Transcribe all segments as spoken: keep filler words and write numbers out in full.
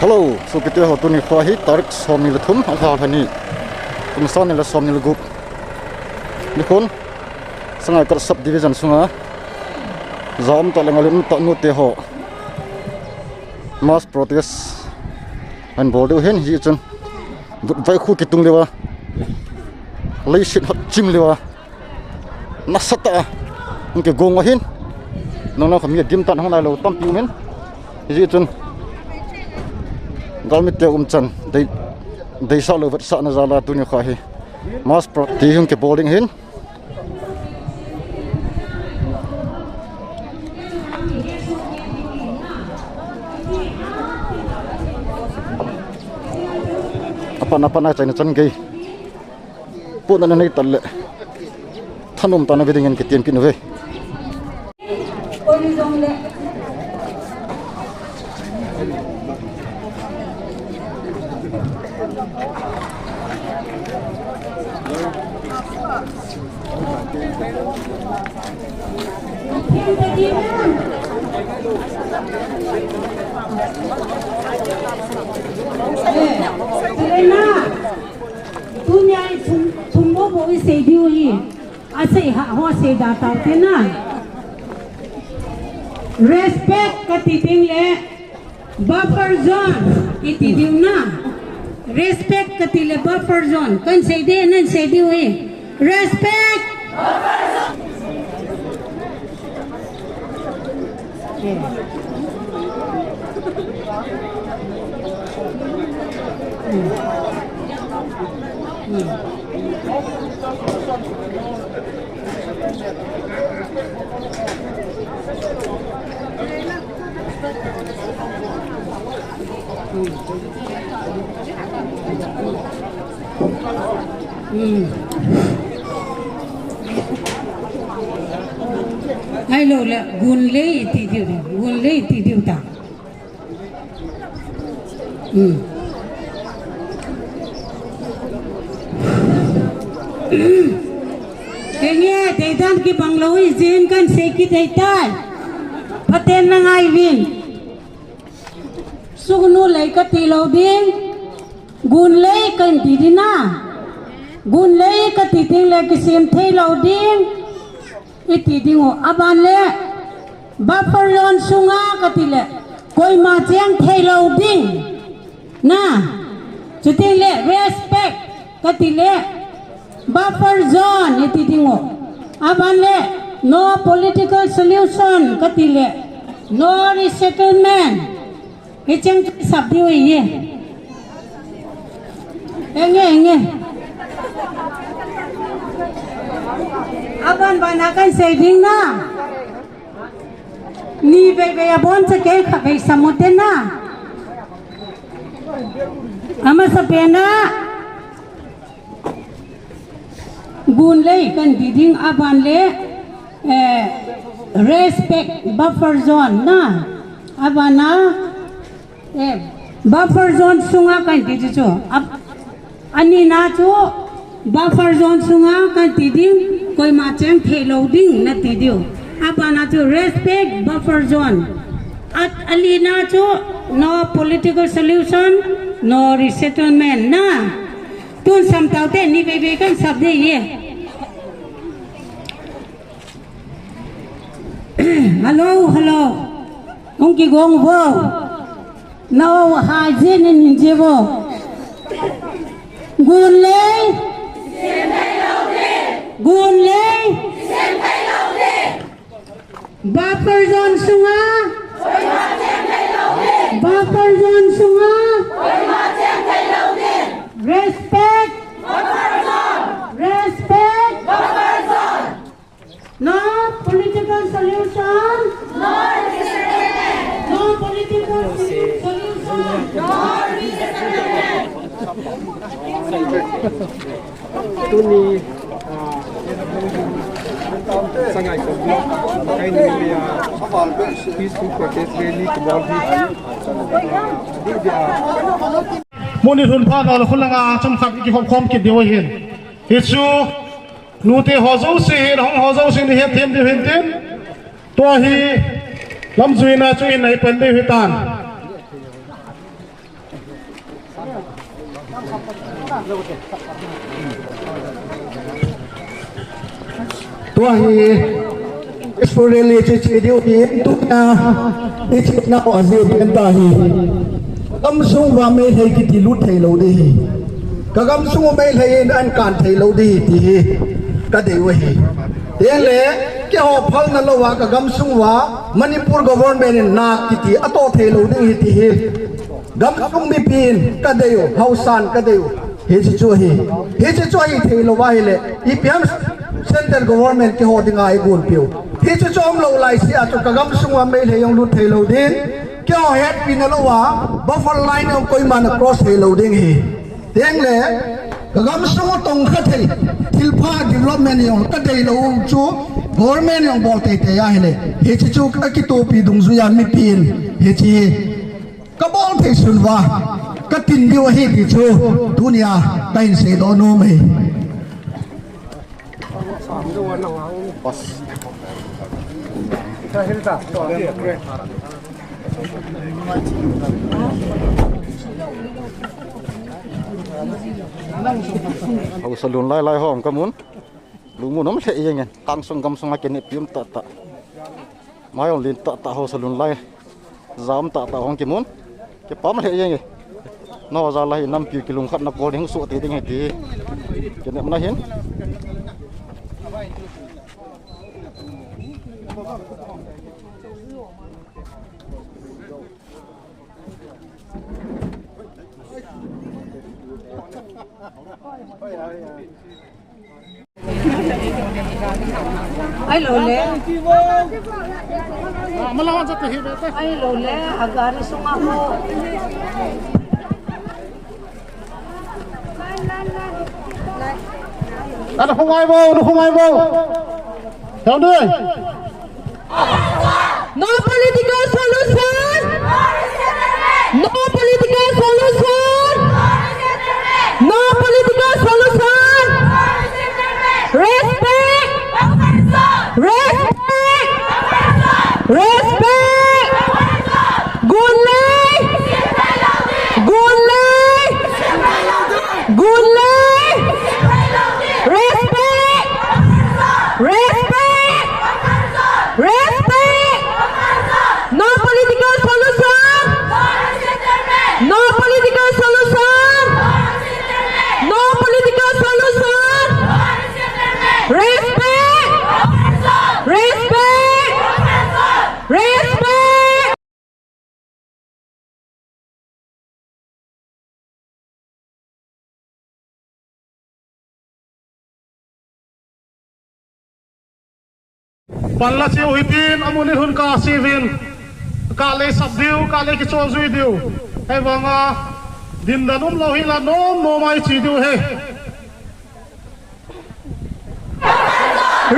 Hello, sopite ho, tuni kho hi tarik somni le thum, alha lha ni, kum sang ni le somni le gup. Nikhon, Sangaikot Sub Division sunga ja um tah le ngal um tah nute ho mass protest ahin bol diu ahin, hijeh chun vutvai khu kitung leuva, leiset hot chim leuva, nasatah a hung kigong u ahin. Nang nang kha mi adim tan hung nailou tampi um in. Hijeh chun galmite umchan dei, deisah lou vetsahna jal a tuni kho hi mass protest hung kibol ding ahin. Apan apan a chaina chan gei puna na nei tah le thanom tah na ve dingin kitem kit uve. Tunia thum, thum bobo isei diu hi. Asei ha ho sei da tau te na. Respect kati ding le buffer zone iti diu na. Respect kati le buffer zone. Kahin sei de, nahin sei diu hi. Respect. Ahilou le, gun lei ti diu, gun lei ti diu ta. Hmm. Henge, deidan kibang lou ijeh in kahin sei kit ahitai. Phaten na ngai uvin. Sugnu lei kati lou ding. Gun lei kahin ti ding na. Gun lei kati ding le kisem thei lou ding. Iti ding u, aban le buffer zone sunga kati le koima cheng thei lou ding. Na, chuti le respect kati le buffer zone iti ding u. Aban le no political solution kati le no resettlement. Hicheng sap diu ahi. Henge, henge. Aban ban a kahin sei ding na. Ni vei vei a bon cha kei kha vei sam u te na. Amasapen a. Gun lei kahin ti ding, aban le, eh, respect buffer zone na. Aban a, eh, buffer zone sunga kahin ti chu. Ab-, ani na chu buffer zone sunga kahin ti ding, koima cheng thei lou ding na ti diu. Aban a chu respect buffer zone. At ali na chu no political solution, no resettlement na. Tun sam tau te, ni vei vei kahin sap de ye. Hello, hello. Hung kigong vo. Nao ha je nin je vo. Gun lei. Gun lei. Buffer zone sunga. Buffer zone sunga. Respect. Respect. No political solution. No political solution. Tuni, ah, Sangaikot Block, kaini, ah, peaceful protest rally kabol hi, ah, di, di, ah. Mun ni thum pha na le khulanga chomkhat i kihop khom kit diu ahin. Hichu nute ho jouse hin, hung ho jouse hin hethem diu hin tin. Tua hi lamjui na chu in ahi pan diu hitan. Tua hi, Israel hi chi chi diu hi, tu na, i chi na o azi ben ta hi. Kam sung va Meitei kiti lut thei lo di hi. Ka gam sung Meitei in an kan thei lo di hi ti hi. Ka dei u hi. Teng le, keiho phal na lo va ka gam sung va Manipur government in na kiti a to thei lo ding hi ti hi. Gam sung mipi in ka dei u, haosan ka dei u. Hichi chu hi. Hichi chu hi thei lo va hi le. I P M central government keiho dinga i gon piu. Hichi chu um lo lai si a chu ka gam sung va Meitei jong lut thei lo din. Keiho hetpi na lo va. Buffer line jong koima na cross thei lo ding hi. Teng le, ka gam sung tong kha thei, thil pha development jong ka dei lo chu, government jong bol tei tei a hi le, hichi chu ka kitopi dungjuia mipi in, hichi ka bol thei sun va, ka tin diu ahi ti chu, tunia ka hin sei doh nom e. Haosa lun lai lai hom ka mun. Lungmun um lheh jeng in. Kang sung gam sung a kineppi um tah tah. Mai um lin tah tah haosa lun lai. Jam tah tah hung kimun. Kipah um lheh jeng e. Nao ja lai nampi kilungkhat na kol ding suh te ding he ti. Kinepna hin. Ai lo le. Ai lo le, a gari sunga ho. Ana khungai bo, ana khungai bo. Hau dui. No political solution. No political solution. No political solution. Respect. Respect. Respect. Gun nei. Gun nei. Gun nei. Respect. Respect. Respect. No political solution. No political solution. No political solution. Respect. Respect. Respect. Panla chiu hitin, amun in hun ka siuvin, ka le sap diu, ka le kichol jui diu. Hei vanga, din dan um lou hi la nom nom a i chi diu he.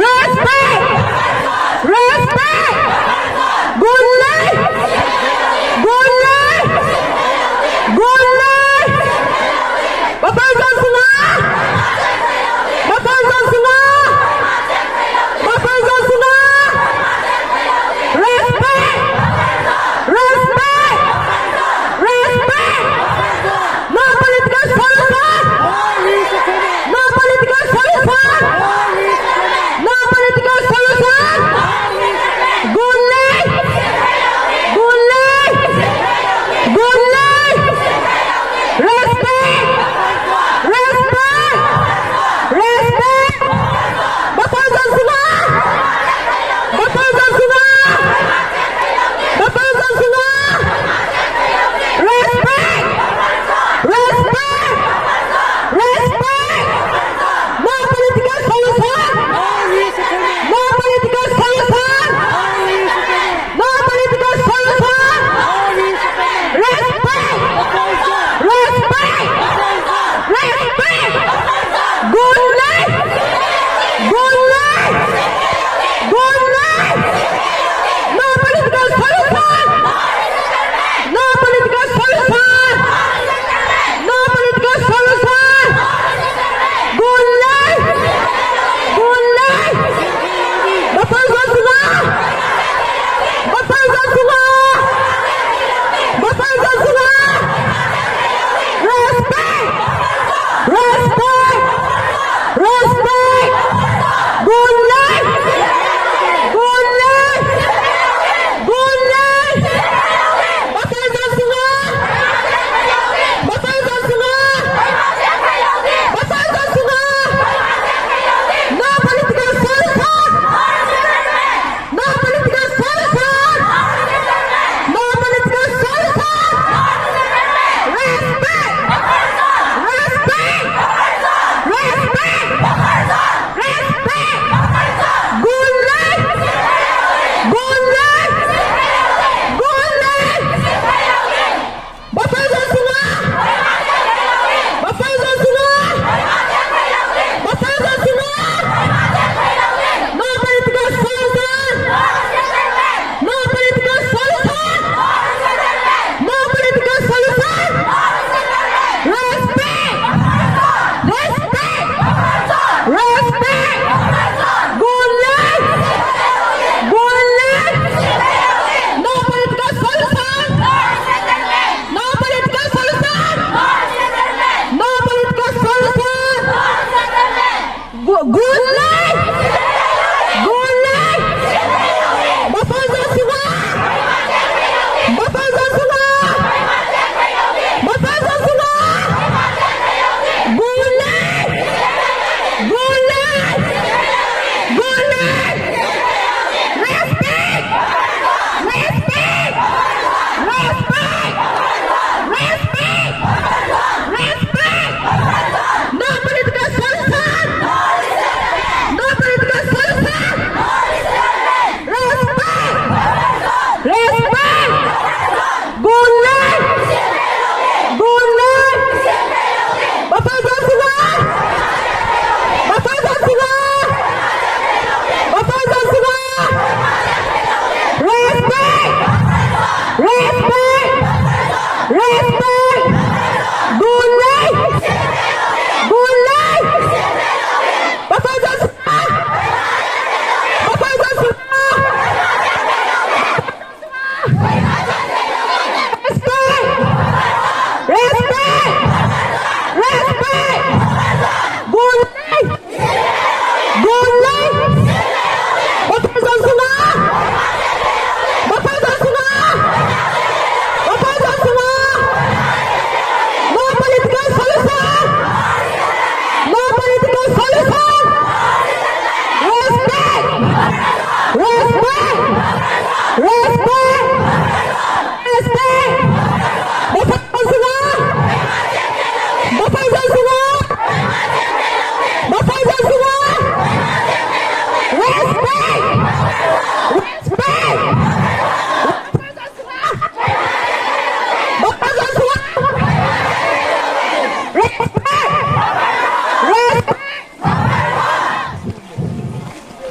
Respect! Respect! Gun nei! Gun nei! Gun nei! Mapang jong sunga! Mapang jong sunga! Mapang jong sunga! Respect! Respect! Respect! No political solution!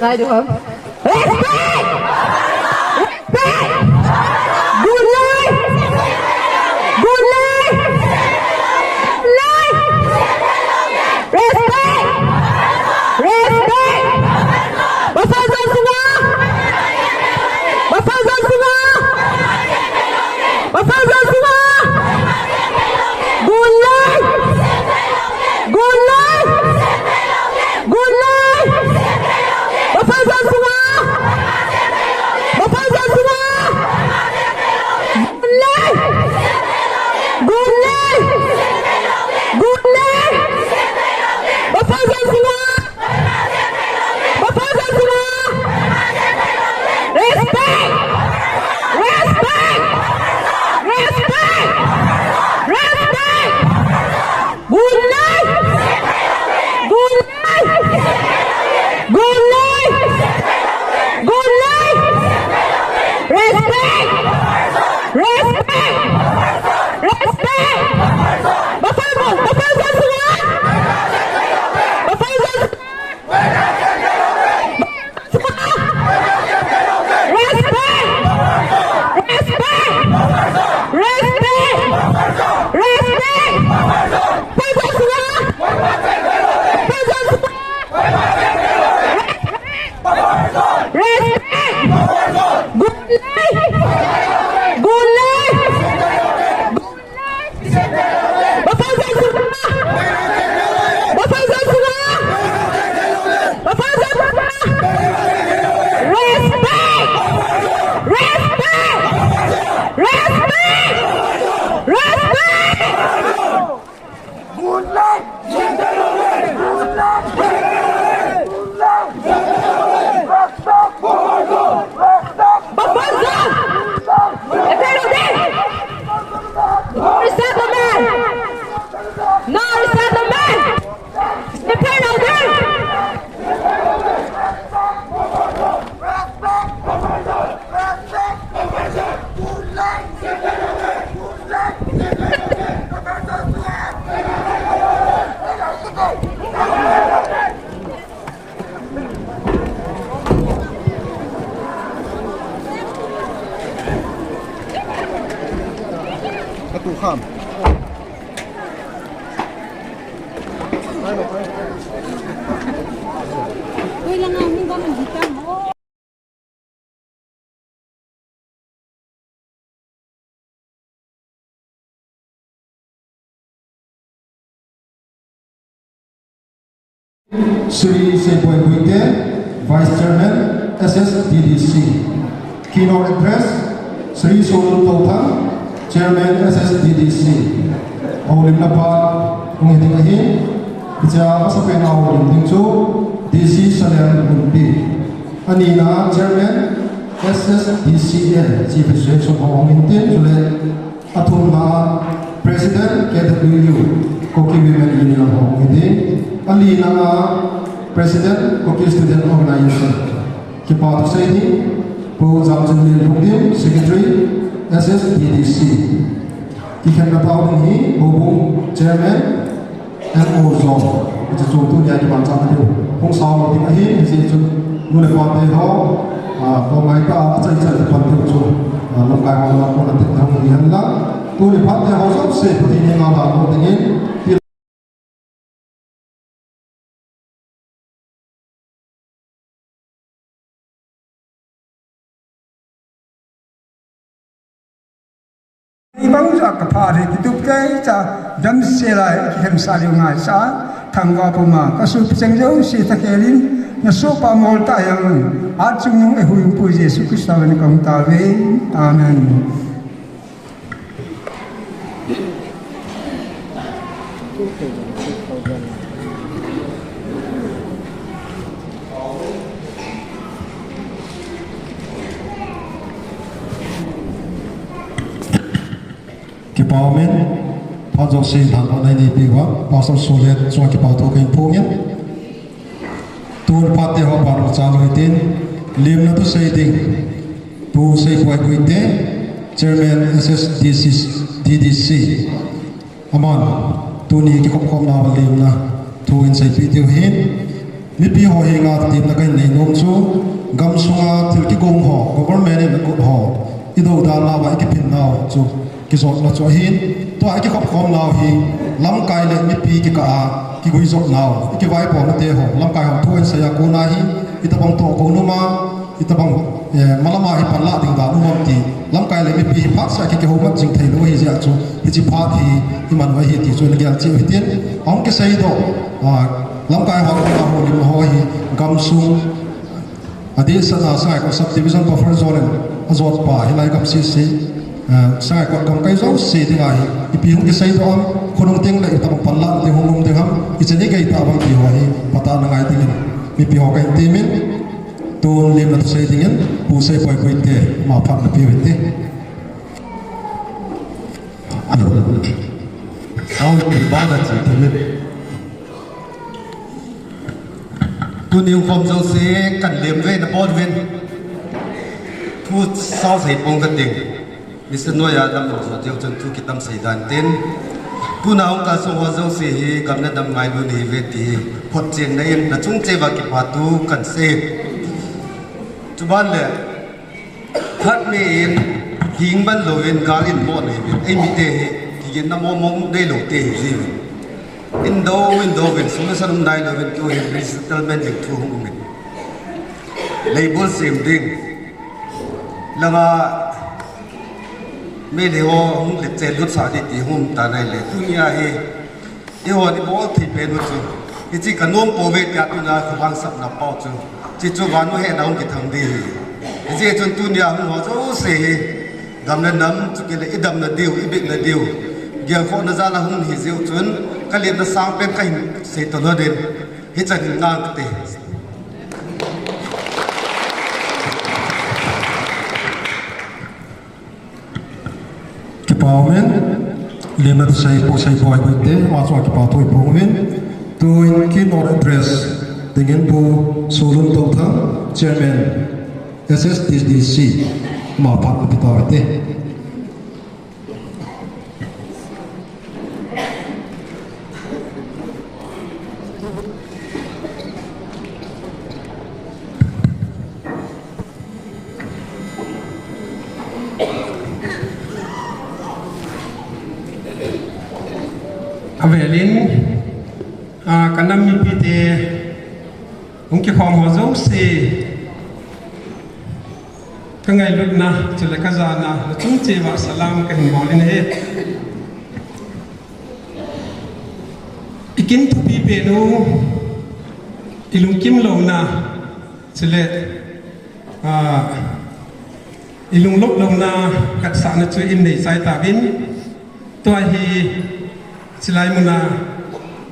Respect! Respect! Good life! Good life! Life! Respect! Respect! Bafalzal sunga! Bafalzal sunga! Bafalzal sunga! Good life! Good life! Good life! Bafalzal sunga! Bafalzal sunga! Good life! Good life! Good life! Bafalzal sunga! Bafalzal sunga! Respect! Respect! Respect! Respect! Good life! Good life! Good life! Good life! Respect! Respect! Respect! Bafalzal, Bafalzal sunga! Bafalzal sunga! Respect! Respect! Respect! Respect! Bafalzal sunga! Bafalzal sunga! Respect! Good life! Good life! Bafalzal sunga! Bafalzal sunga! Bafalzal sunga! Respect! Respect! Respect! Respect! Good life! Good life! Good life! Respect! Respect! Bafalzal! Good life! Resettle! No resettlement! Return order! Atu kham. Shri Seipoi Guite, Vice Chairman, S S D D C. Keynote address, Shri Sonu Touthang, Chairman, S S D D C. Houlimna part hung hi ding ahin, hichea amasapen a houlim ding chu D C Salem Munpi. Anina Chairman, S S D C A, Chief Association hung hin tin, chule athumna President, K W U, Kuki Women Union hung hi ding. Alina President, Kuki Student Organization. Kipa thu sei ding, Pu Jamchinlien Phungdim, Secretary, S S D D C. Kikhenna pau ding hi, Houbung Chairman, M O Zone. Hiche chu tunia kimanchah na diu. Hung sao ding ahi, hiche chu nu le pa te ho, ah, ko ngai ta, achai chai te pan diu chu. Ah, lamkai ho la, ko na te hung hi hen lang. Tuni phat te ho jouse, Pathen henga la ko dingin. Ibang jeh a kapha le kitup kei cha damsel a kihemsa diu ngaisah a, thangvah puma kasuhpi cheng jouse thakhel in, nasohpa moltah jong, hatchungnung eihuhhingpu Jesu Christa min in kahung tauve. Amen. Kipa umin, phat jouse lhanna neipe uva, Pastor Solet chunga kipa thu kahin phong in. Tun phat te ho ban cha lou hitin, lemna thusei ding, Pu Seipoi Guite, Chairman S S D C, D D C. Aman, tuni kikhop khopna uva lemna thu ahin seipeh diu ahin. Mipi ho henga tepna kahin nei nom chu, gamsunga thil kigong ho, government in agot ho, idou dan nauva ikiphin nau chu, kijotna chu ahin, tua ikikhop khom nau hi, lamkai le mipi kikah a, kiguijop nau, ikivaipo nate ho, lamkai ho thu ahin seiya kona hi, itobang tohgon um a, itobang, eh, malama hi panlah ding dan um am ti, lamkai le mipi hi phatseh kikihoumat jing theilou ahi jeh a chu, hiche phat hi, iman u ahi ti chu, ina gel cheh u hitin, ahung kiseidoh, ah, lamkai ho, houlim ho hi, gamsung, adeh sanga Sangaikot Subdivision Buffer Zone in ajotpa, hilai gam sese, eh, Sangaikot gamkai jouse dinga hi, ipi hung kiseidoh am, khonung teng le itobang panlah ding hung um ding ham, ichen igei tah bang ti ho hi, patna ngai dingin, mipi ho kahin temin, tun lemna thusei dingin, Pu Seiboi Guite, ama phat napeu hite. Hello. Sound bana chi thei. Tuni khom jouse kan lem ve nabon uvin. Thu sao sei pong kating. Mister Noya lam lo jo teu chun thu kitam sei dan tin. Tuna hung kalsong ho jouse hi gam le nam ngailu nahi uve ti hi photchenna in nachung cheh uva kipa thu kan sei. Chuban le Khat ni in, hing ban louvin, gal in mo nei uvin, eimite hi, kiginna mo mo nei lou te hi ji uvin. Indo, indo uvin, solution um nai louvin, keu hi resettlement ding thu hung um in. Leibol sem ding. Langa, Meitei ho hung le che lut sa di ti hung um ta nai le. Tunia hi, Eiho ni bol thei pen u chu. Hiche ka nom pouve tia tuna ka hangsapna pau chu. Hiche chu vannoi hehna hung kithang ding ahi. Hijeh chun tunia hung ho jouse hi. Gam le nam chu kile i damna diu, i bitna diu. Gelkhohna jal a hung hi jeh u chun. Ka lemna sang pen kahin sei to lou ding. Hichan hin ngang kate. Kipa umin, lemna thusei Pu Seiboi Guite, ama chunga kipa thu iphong uvin, tuin keynote address dingin Pu Solun Touthang, Chairman S S D D C, ama phat ipi tau hite. Avelin, a, ka nam mipite, hung kikhom ho jouse, ka ngailutna, chule ka jana, nachung cheh uva salam kahin bol in ahi. I kin thupi pen u, i lungkim louna, chule, a, i lunglop louna, katsahna chu in nei chai tauvin, tua hi, chulai muna,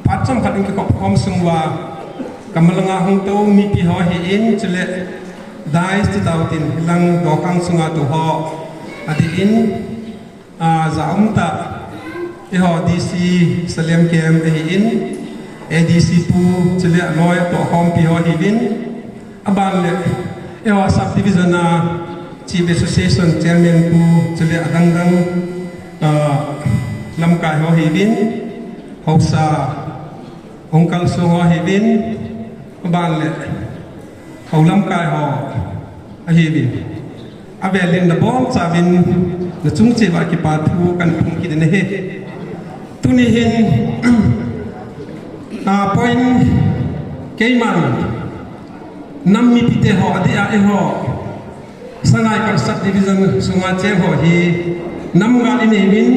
phat chomkhat in kikhop khom sung uva, ka malanga hung tou mipi ho ahin, chule, dais ti tau tin, hilang dokhang sunga tou ho, adeh in, A, ja um tah, eiho D C Salem Kem ahin, A D C pu, chule aloi atoh khompi ho ahiuvin, aban le, eiho Sub Division a Chief Association Chairman pu, chule adang dang, a, lamkai ho ahiuvin, haosa, hung kalsong ho ahiuvin, aban le, Hou lamkai ho ahiuvin. Avelin nabonchauvin nachung cheh uva kipa thu kahin phong kit in ahi. Tuni hin, a, point keiman nam mipite ho adeh a eiho Sangaikot Sub Division sunga cheng ho hi nam gal inei uvin,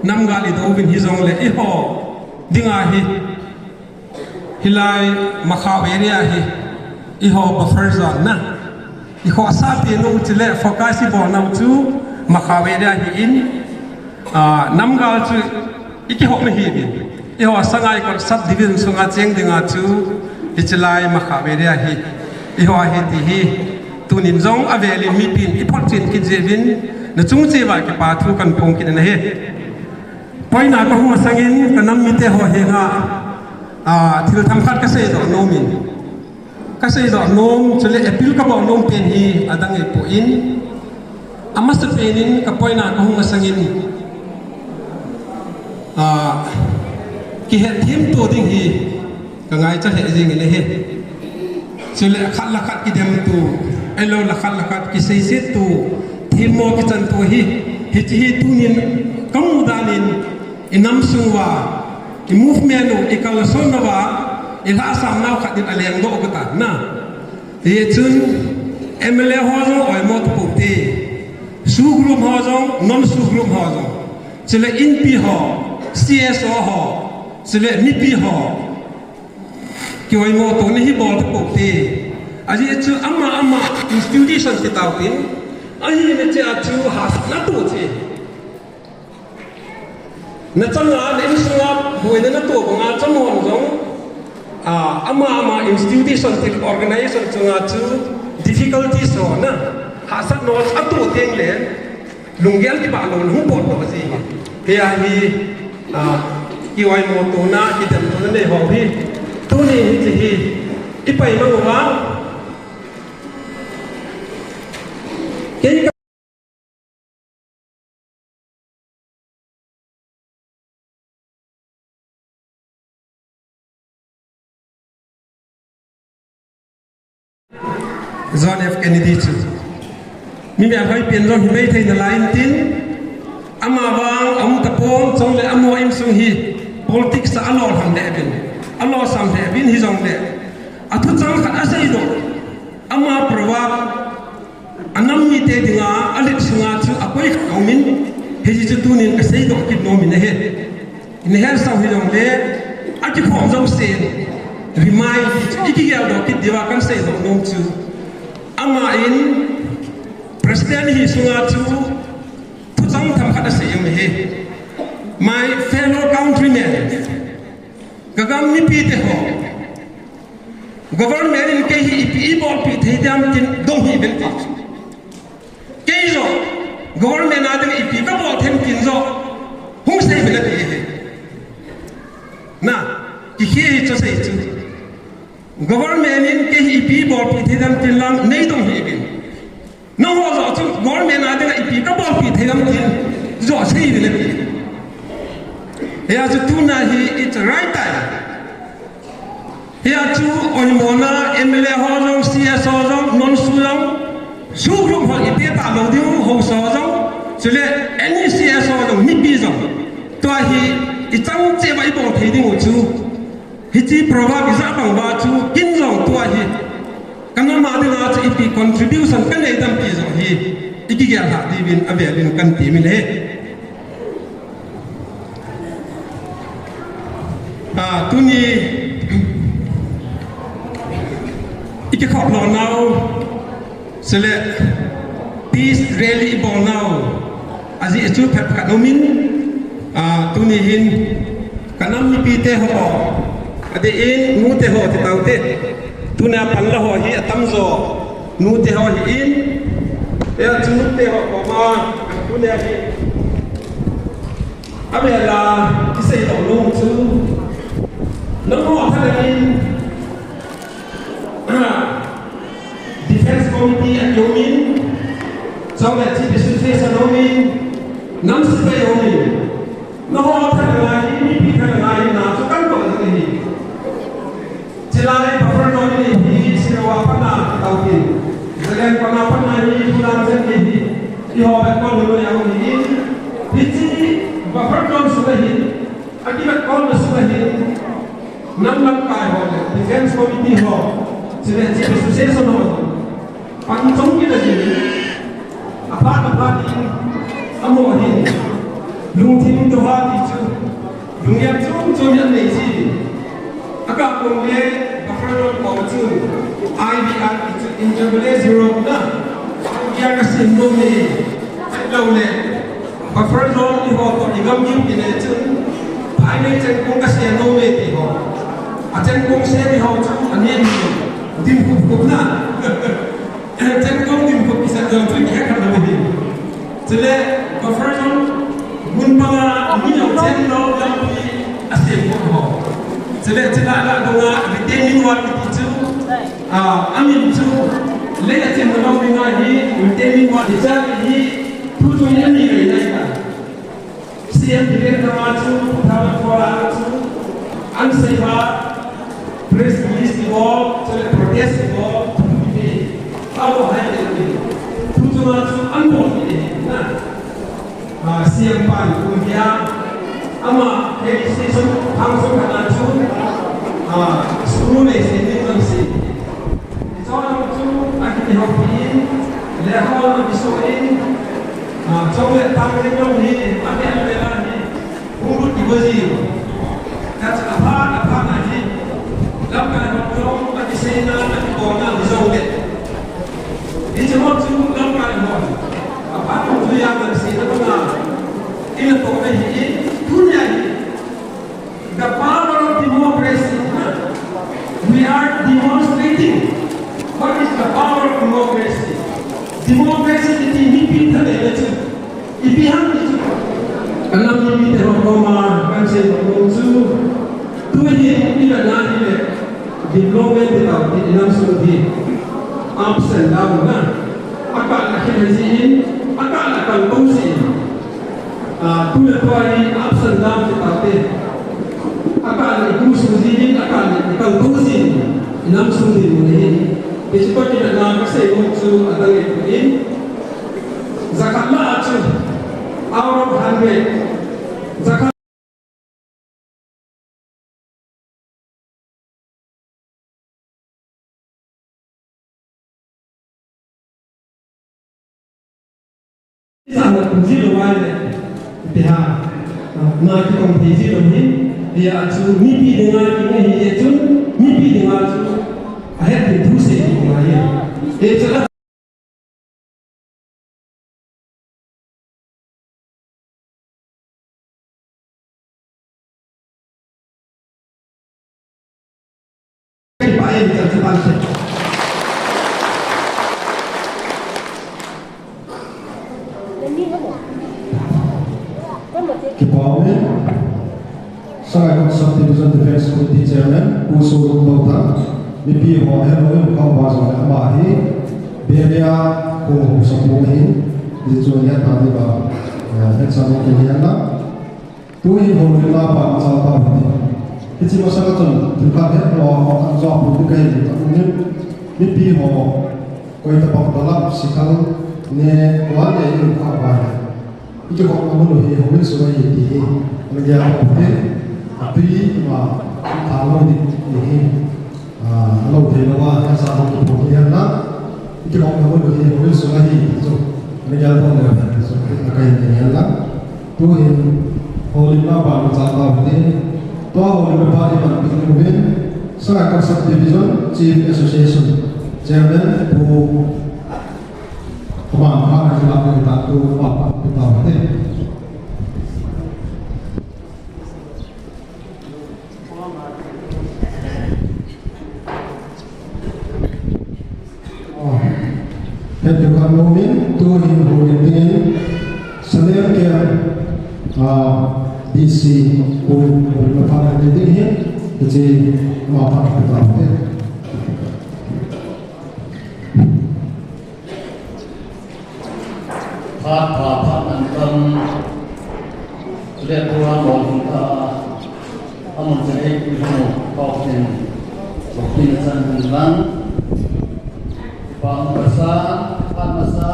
nam gal idou uvin hijongle eiho dinga hi Hilai Makhao area hi, eiho buffer zone na. I khohsah penu chule focus ibolnau chu Makhao area ahin, ah, namgal chu i kihom ahiuvin. Eiho Sangaikot Sub Division sunga cheng dinga chu hiche lai Makhao area hi. Eiho ahi ti hi. Tunin jong avelin mipin i photchen kit jeh uvin nachung cheh uva kipa thu kahin phong kit in ahi. Poina kahung masangin, ka nam mite ho henga, a, thil themkhat kaseidoh nomin. Kaseidoh nom, chule appeal kabol nom pen hi adang ahipoi. Amasapen in ka poina kahung masangin, a, kihetthem to ding hi kangaicha lheh jengin ahi. Chule khat le khat kidemtu, ahilou le khat le khat kiseisettu, themmo kichantu hi, hiche hi tunin kamu danin, inam sung uva, i movement u, i kalson uva, i lhahsam nau khat in alengdoh u kati na. Hichun M L A ho jong oimo tapou te, SoO group ho jong, non SoO group ho jong, chule Inpi ho, C S O ho, chule mipi ho, kioimo tona hi bol tapou te. Ajeh chu ama ama institution kitauvin, ahina chea chu hahsatna toh cheh. Nachanga, na insunga boina natoh banga chomhon jong, ah, ama ama institution, organization chunga chu difficulties ho na, hahsatna atoh tengle, lunggel kibah louna hung potdoh ji. Hia hi, ah, kioimo tona, kidemtona neiho hi, tuni hiche hi, ipai mang uva. Kei ka John F Kennedy chu mi melhoi pen jong himai thei nalai intin, ama vang aum tapon, chule ama insung hi politics a alolhang lheh uvin, alolsam lheh uvin hijongle, athuchang khat aseidoh, ama proverb, anam mite dinga alet sunga chu akoi khat aumin, hiche chu tunin kaseidoh kit nomin ahi. Nahetsah u hijongle, akikhom jousen, remind, ikigeldoh kit diuva kahin seidoh nom chu, ama in President hi sunga chu thuchang themkhat asei ahi. My fellow countrymen, kagam mipite ho, government in kei hi ipi eibolpeh thei dem tin dong hih uvin ti. Kei joh, government a dinga ipi kabol them tin joh, hung seiuvin ati ahi. Na, kikhel hi chu sei chu. Government in kei hi ipi eibolpeh thei dem tin lang neidong hih uvin. Nangho joh chu government a dinga ipi kabolpeh thei dem tin joh seiuvin ati. Hia chu tuna hi it's right time. Hia chu oimona M L A ho jong, C S O jong, non SoO jong, SoO group ho ite talou diu, haosa ho jong, chule any C S O jong, mipi jong, tua hi ichang cheh uva ibol thei diu chu, hiche proverb ijah bang uva chu ken jong tua hi kanam a dinga chu ipi contribution kanei dem ti jong hi ikigel lhah diuvin avelin kahin temin ahi. Ah, tuni ikikhop lou nau, chule peace rally ibol nau, ajeh chu phabep khat aumin, ah, tuni hin kanam mipite ho, adeh in nute ho ti taute, tunia panla ho hi atamjo nute ho ahin, hia chu nute ho koma tunia hi avela kiseidoh nom chu, nangho thalheng in, ah, Defense Committee a aumin, chule Chief Association aumin, nam sepai aumin, nangho thalheng a hi mipi thalheng a hi na chu kahin koi ding ahi. Chulai buffer zone hi, hi Sirwa pana kitao tin, Zalen pana pana hi, Tulam jen hi, hi, eiho vetkol hi loi aum hi, hiche buffer zone sunga hi, akivetkol na sunga hi, nam lamkai ho le, Defense Committee ho, chule Chief Association ho, pan chom kit ahi. Aphat aphat in, amaho hin lungthim doh a ti chu, lunggel chom chom in anei ji. Akah pum le buffer zone koma chun I V R ti chu, Intervalley Zero na, I V R kasem nom e. Ahilou le buffer zone eiho toh igam gim kit le chun, phailei chengkong kasem nom e ti ho. Achengkong sem eiho chu anem dim khup khup na. Chengkong dim khup kisat jong chu kihe kha lou ahi. Chule buffer zone mun panga mi jong chen lou lampi asem kha ho. Chule chule la donga retaining wall kiti chu, ah, amin chu lei achin lou ding ahi, retaining wall. Hiche hi thu chu ani lei nai ta. C M Biren Rawang chu, Thama Thora chu, an sei uva, press release ti ho, chule protest ti ho, Ama, he station, hang sung khat na chu, ah, school le se ni kan si. Chon chu, a ki ho pi in, le ho na ki so in, ah, chong le tang le nyong ni, a ki an le la ni, hung lut ki bo ji. Ka cha pha, a pha na ni, lam ka ho chong, a ki se na, a ki bo na, ni so le. Hiche ho chu lamkai hon aphat hung thu yang lang seina banga ina tohna hi, tunia hi the power of democracy. We are demonstrating what is the power of democracy. Democracy ti mipi thaneina chu ipi ham ti chu. Ka nam mipite ho koma kahin seidoh nom chu, tu hi i vetna hi le, development ti tao ti i nam sung hi ups and down na. Akah le khel jin, akah le kal tou jin. Ah, tu le tua hi ups and down ti tao te. Akah le i kum sung jin, akah le i kal tou jin. I nam sung dinmun hi. Hiche toh kivetna kasei nom chu adang e in. Jakhat lah a chu, out of hundred, jakhat Isa na kum ji lou ai le, ipi ham, na kitong thei ji lou hi, tia chu mipi dinga kingai hi jeh chun, mipi dinga chu ahet ding thu sei ding ngai. E chu Kipah e. Sagaikot Subdivision Defence Committee Chairman, Pu Solung Touthang, mipi ho helou in kong ba jong le ama hi, Beria kong ho sapu ahin, hichu ahi tadi ba, eh, het sa mo ko hian la. Tu hin houlimna ban chal tau hite. Hiche masanga chun, thil khat het lou, an jua pu ti kahi, ka um in, mipi ho, koi tabang dalap, sikhal, ne, kua ne, in kha ba he. I kikhopna mun u hi houin sung ahi ti hi, ana gel lou u hi, atui ima, tha lou ding ti hi, ah, alou thei lou a, hesa lou kipo hi hen lang, i kikhopna mun u hi houin sung ahi ti chu, ana gel lou leu hen, so, na kahin ti hen lang. Tu hin, houlimna ban chal tau hite, tua houlimna ban i panpi uvin, Sagaikot Subdivision Chief Association Chairman Pu Aman kha na hilak le ta tu pa pa pi ta te. Heti khan nomin tu hin houin dingin Salem Camp, ah, D C pu, pu na pha na ding hin, hiche ma pha pi ta te. Phat pha, phat man tam. Chule program bol hung ta. Amun chang ei pui hung pau ken. Bol kin chan hung lang. Pa mu ka sa, phat ma sa.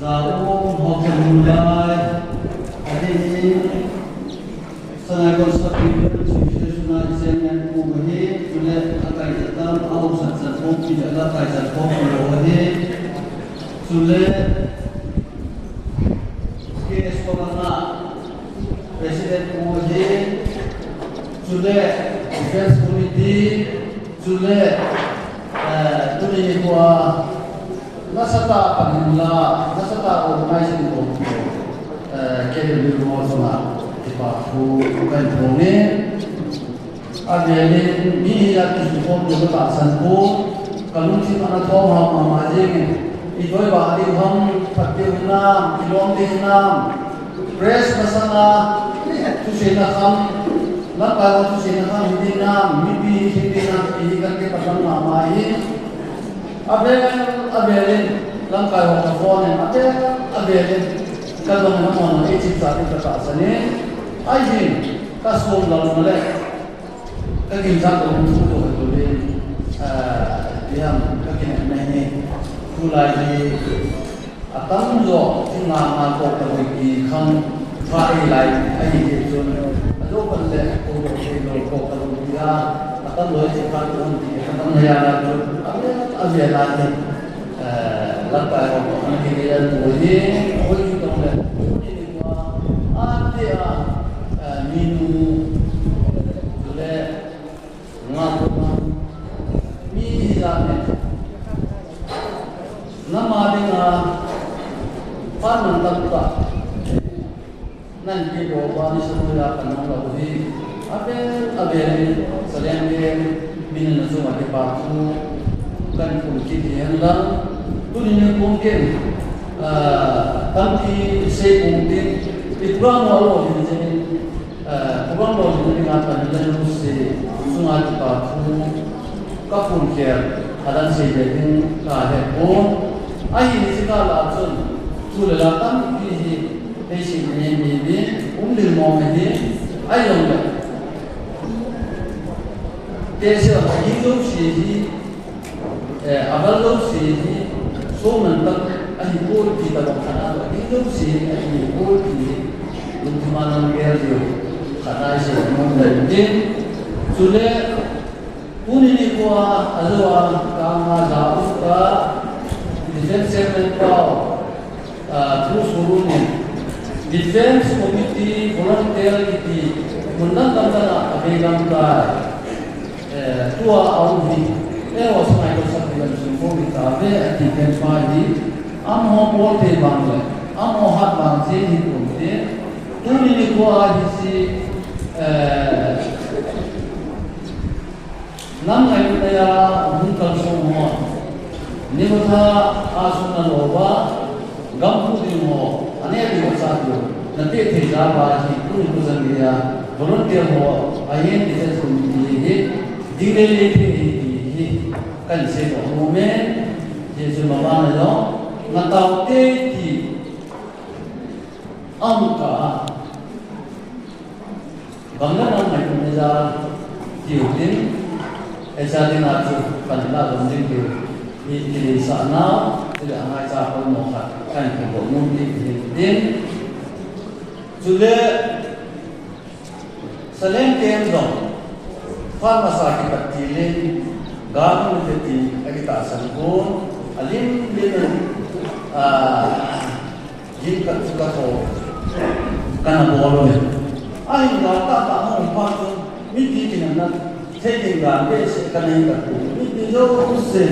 Za u hung hok chan hung lai. Adi ni. Sagaikot Subdivision Chief Association a i chairman pu ahi, chule a kaichat tam, a haosat chan khompi le a kaichat khompi ho ahi, chule K S Kolanga President pu ahi, chule Defence Committee, chule, eh, tuni nikho a Nasatah a pan hin la, nasatah a organizing committee, eh, K W ho chunga kipa thu kahin phong e. Avel in mi hi a kisu khom lou katahsan pon, ka lungthim ana thom hao mama jeng in, i doi ba ding ham, phat ding hinam, kilom ding hinam, press masanga thuseina kham, lamkai ho thuseina kham hi ding ham, mipi hi ding ham, ti hi kan kipat lam mama hi. Avel, avel in, lamkai ho ka phone in, avel, avel in, ka dong na mon na i chip sa ti ka tahsan in, ahin, ka sum lal na le, ka kin sa ko mu ko ko le, ah, yam, ka kin na ni, tulai hi, atam jo, ti Nga nga ko ka lui ki khang pha ei lai ahi ti chun, a lo pan le ko lo thei lo ko ka lui ki a, a tam loi che pha ko ti ka tam na ya la chu a ve a ve la ni, eh, la pa ko ko an ki le an ko ni ko ni ko le ko ni ni ko a ti a, eh, mi nu le Nga ko na mi hi la ne. Na ma ding a pan nan tak ta. Nan ki ko ba ni sa ya kan nong la hi. A vel a vel ni sa lian ke mi na na so ma ke pa tu kan kum ki ti han la. Tu ni ni kum ke. Ah, tam ki se kum ke. Ti program lo lo ni je ni. Eh, program lo ni dinga pan le nu se sunga kipa thu ka phun khel a dan sei le ding ka he pon. Ahi ni si ka la chun thu le la tampi hi hei si ni ni ni um ding mo me hi ai long le. Te se la hi lo si hi Eh, a val lo si hi, so man tak ahi poi ti tabang khat a, a ding lo si hi ahi poi ti hi, lungthim a nang gel diu khat a i sei nom dai tin. Chule, tuni nikho a, a lo a, ka nga ja u ka, Defense Chairman pau, ah, thu suru ni, Defense Committee Volunteer kiti, mun dang dang a, a bei dang tai. Eh, tua a um hi, eh, ho sangai ko sak dian sung ko mi ta ve, a ti pen pa hi, amaho bol te bang le, amaho hat bang je hi kum te, tuni nikho a hi si, eh, nam ngai ta ya, hung kal sung ho, ni ko tha, a sung na lo ba, Gam pu ding ho, ane ding ho sa tu, na te thei ja ba hi, tu ni tu zan dia, volunteer ho, a yen defense committee hi, ding le le te hi, hi, kan se ko mo me, je se ma ba na lo, na tau te ti, am ka, Bang le bang ngai kum le ja tiu tin, ei cha ding a chu kan la dong ding tiu. Hi, hi sa na, ti le angai cha ko mo khat, kan ki ko mu ti hi tin. Chule, Salem kem dong, pharmacy ki pat ti le, ga mu le ti, a ki ta san ko, a lim lim, a, Jin ka chu ka tho. Kana bol uve. Ahin ga ta ta hung pa chu. Mi ti kin na. Thei ding ga behseh kana hin ka pu. Mi ti jouse.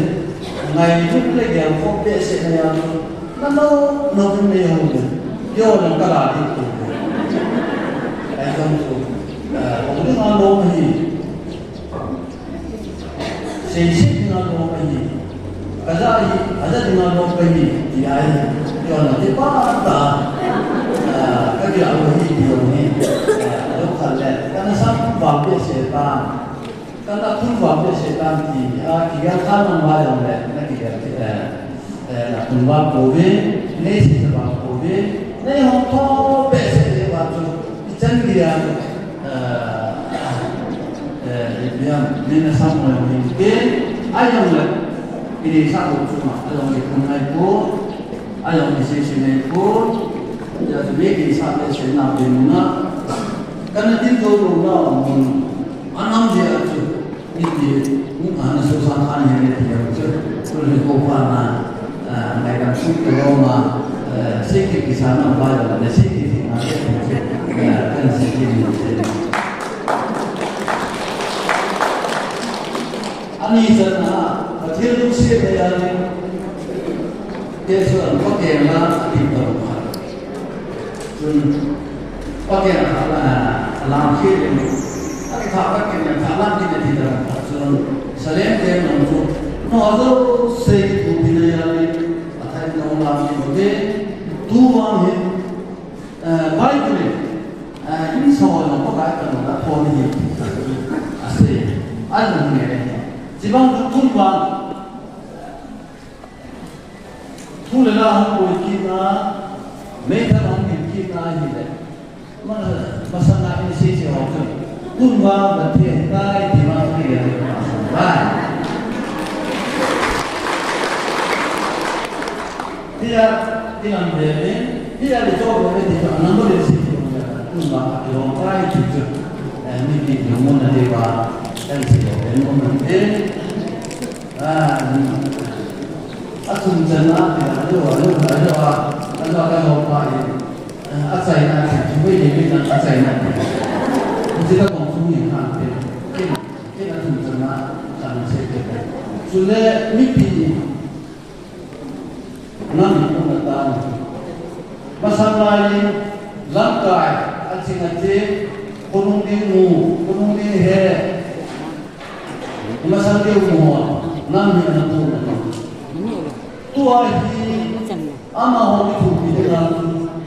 Ngai lut le gel kho behseh na ya chu. Na no, no kin nei ho de. Yo na ka la di tu. Ai jong chu. Eh, hung ding a lo hi. Seiset dinga lom kahi. Kaja hi, aja dinga lom kahi, ti ahi. Ti ona ti pa ta. Ah, kaja lom hi, ti lom hi. Ah, lom khat le. Kana sam vang behseh tan. Kana khun vang behseh tan ti. Ah, kigel khan nang va jong le. Na kigel ti, eh, eh, na khun vang pouve. Nei si sa vang pouve. Nei hong tho behseh le va chu. I chan gei a. Eh, eh, Biam, min a sam mo ni ke, a jong le, i ni sa lo chu ma, a jong le kun nai ko, a jong le si si nai ko, ya tu me ki sa le se na pe na, kana tin to lo na mun, a nam je a chu, ni ti, mun a na so sa khan he ne ti ya chu, chu le ko pa na. Ah, mai kan suk to lo ma, eh, sik ki kisa na ba lo, le sik ki ti na, eh, kan sik ki ni se. Ani chan a, Pathen lungset le ya ni, te so an ko te na, ti to ma. Chun, Pathen a, a, a lam khi le, a ki tha Pathen a tha lam khi le ti da. Chun, Salem te nong chu, no a jouse ki tu pi na ya le, a thai nong lam khi le, tu vang hi, eh, Bible, eh, in so nong ko kai ka nong la ko ni hi, a se, a nong ne, chi bang tu tu vang, Thu le la hung bol kit na, meithal hung bit kit na hi le. Ma, masanga in sei sei ho chu. Tun vang Pathen tai ti ma thu le le ma sang tai. Tia, ti lam le le. Hi a le cho le ti a number le si ti le, tu ma a ki long kai ti chu. Eh, mi ki long mo na de ba, kan si lo le mo na de. Ah, a chun chan na ti a lo, a lo, a lo, a lo, a lo pa i. Eh, a chai na ti, chu mi ni mi na a chai na ti. Ti ka kong chu ni ha ti. Ki, ki a chun chan na, kan se ti. Chu le mi pi ni. Nang ni kong na ta ni. Masang lai in, lamkai, a ching a ching, khonung ding mu, khonung ding he. Masang ding mu, nang ni na tu na tu. Tu a hi, ama ho ni tu pi de na,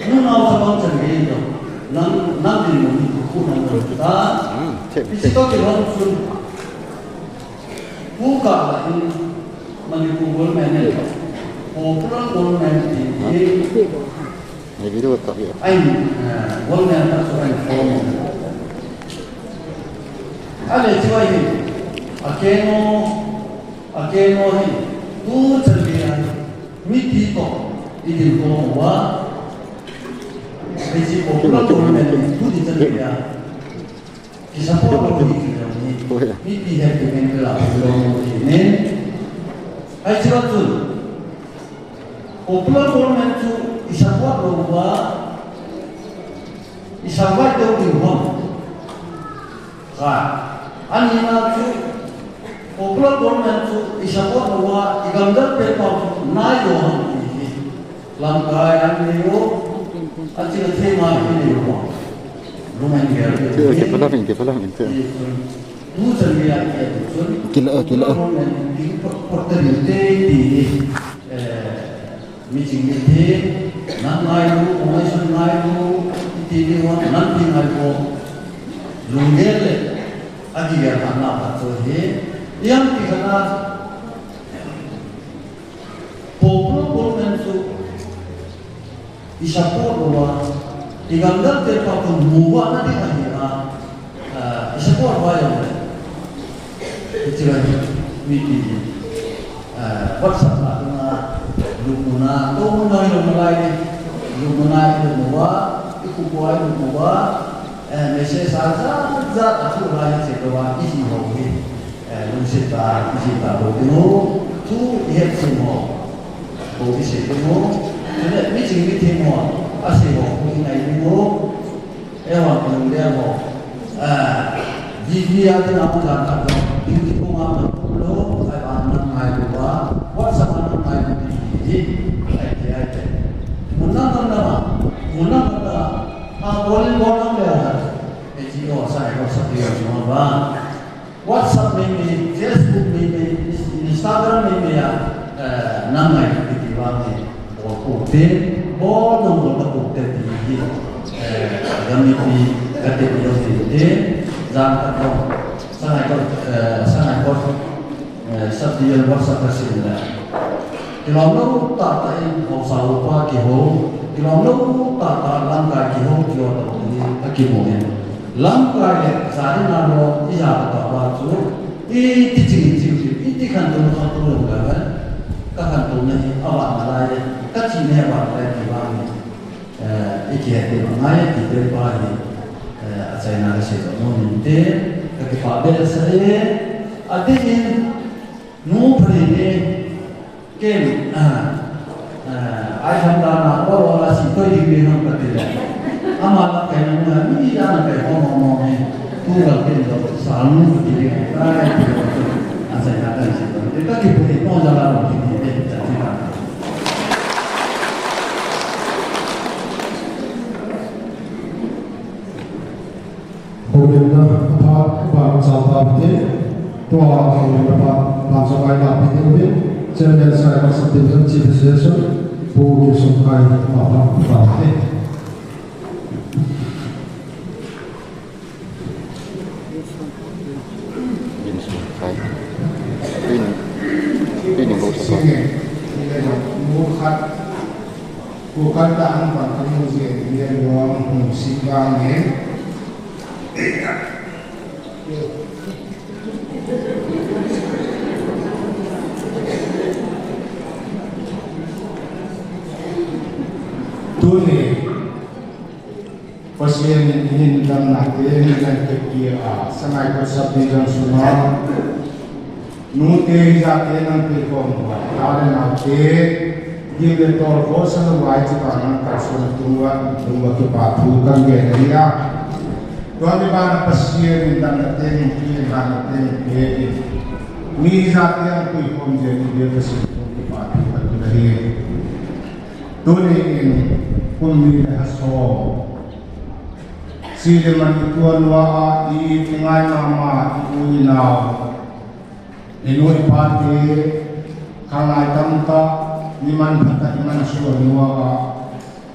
nu na sa bang chan ge do. Nang, nang ni mu ni tu na tu ta. Isi to ki hon sun. Pu ka la in Manipur government ne, popular government ti hi, Ni video ka hi. Ai, eh, government ta so ai form. Ale chi wai hi, a keno, a keno hi, tu chan ge a, mi ti to, i din ko wa, ai chi popular government tu di chan ge a. Ki support lou hi ki lou ni. Mipi het ki men la lou ni nen. Ai chi chun. Popular government chu i support lou va. I survive lou ni hom. Ka. Ani na chu popular government chu i support lou va i gamdal pe pa chu nai lou ham ti hi. Lamkai an nei u, a ching a thei ma hi nei u. Lung an gel. Ki, ki phalam in, ki phalam in, ki. Tu chan ni a ki a tu chun. Ki la, ki la. Lung an ki pot, pot ta ni te ti ni. Eh, mi ching ni te. Nang ngai lu, ngai sun ngai lu, ti ni wa, nang ti ngai ko. Lung gel le. A ki gel na na pa chu hi. Yang ki kana. Popular government chu i support lou va, i gamdal te pa kon mu va na ding ahi a, ah, i support va jong le. Hiche lai mipi, ah, WhatsApp na, na, lupna, to mun na lupna lai ni, lupna i lupna va, i khu ko i lupna va, eh, message a ja, ja, a thu lai che ko va, i hi ho hi. Eh, lungset tah, ijeh ita bol ding u, thu ihet ding u, bol isei ding u, chule miching mithem ho, asei ho, thu ingai ding u, eiho, lunggel ho, eh, V V a ding a, jan khat jong, ding ding u ma, lo, ai ba nang ngai lu ba, WhatsApp a nang ngai lu ding hi, ai ti, ai ti. Mun nang nang na ma, mun nang nang na, a, bol in bol nang le ha, ai ti o, sai, WhatsApp ding u ma ba. WhatsApp mei mei, Facebook mei mei, Instagram mei mei a, eh, nang ngai kiti vang hi, bol pou te, bol nang bol ta pou te ti hi, eh, gam mipi kate ni lo ti te, jan khat jong, Sangaikot, eh, Sangaikot, eh, Sub Division WhatsApp ka sim le. Kilom lou tah tah in haosa upa kihou, kilom lou tah tah lamkai kihou, kihou tah tah in akimu in. Lamkai le jat in a lom ija katoh uva chu, iti ching in ching ching, iti khantou khantou lou le, kakhantouna hi avat nalai, kachihna hi avat nalai ti vang hi, eh, ikihet ding angai, ti pen pa hi, eh, achaina kasei doh nom inte, kakipah behseh e, adeh in, Nu Phanei ne, ken, ah, ah, ai tham dan a, o, o, la si toi ding ding ham kati le. Ama la kai na, mi la na kai ho mo mo ni. Tu la ken lo, sa nu kati le, ai, ti lo, a sai na kan si lo. Te ka ki pu ni, no ja la lo ki ni, te, ja ti ka. Houlimna apha, apha chal taute, tua houlimna apha, apha chal taute, Chairman Sangaikot Sub Division Chief Association, Pu Gimsungkhai, apha, apha taute. Gimsungkhai. Pin, pin ni bo sa. Mu khat, ku khat ta ang pan kan mu je ni le lo mu si ba ni. Tuni, Yen in hin damna te, hin dan te kia, Sangaikot Sub Division sunga. Nute hijate nang pe kom ba, ta le nau te, gim le tol ko sa lo wai chi ba nang ka so na tung wa, tung wa ki pa thu kan ge na ya. Tua mi ba na Pasian in dan na te, min ki in dan na te, min pe in. Mi hijate ang pui kom je ni de Pasian tung ki pa thu kan ge na ya. Tuni in kum ni le ha som. Siliman i tuan ua a, i, i ngai mama, i u i nau. I nu i pa te, khanglai tamtah, ni man phatah, i man suan ua a.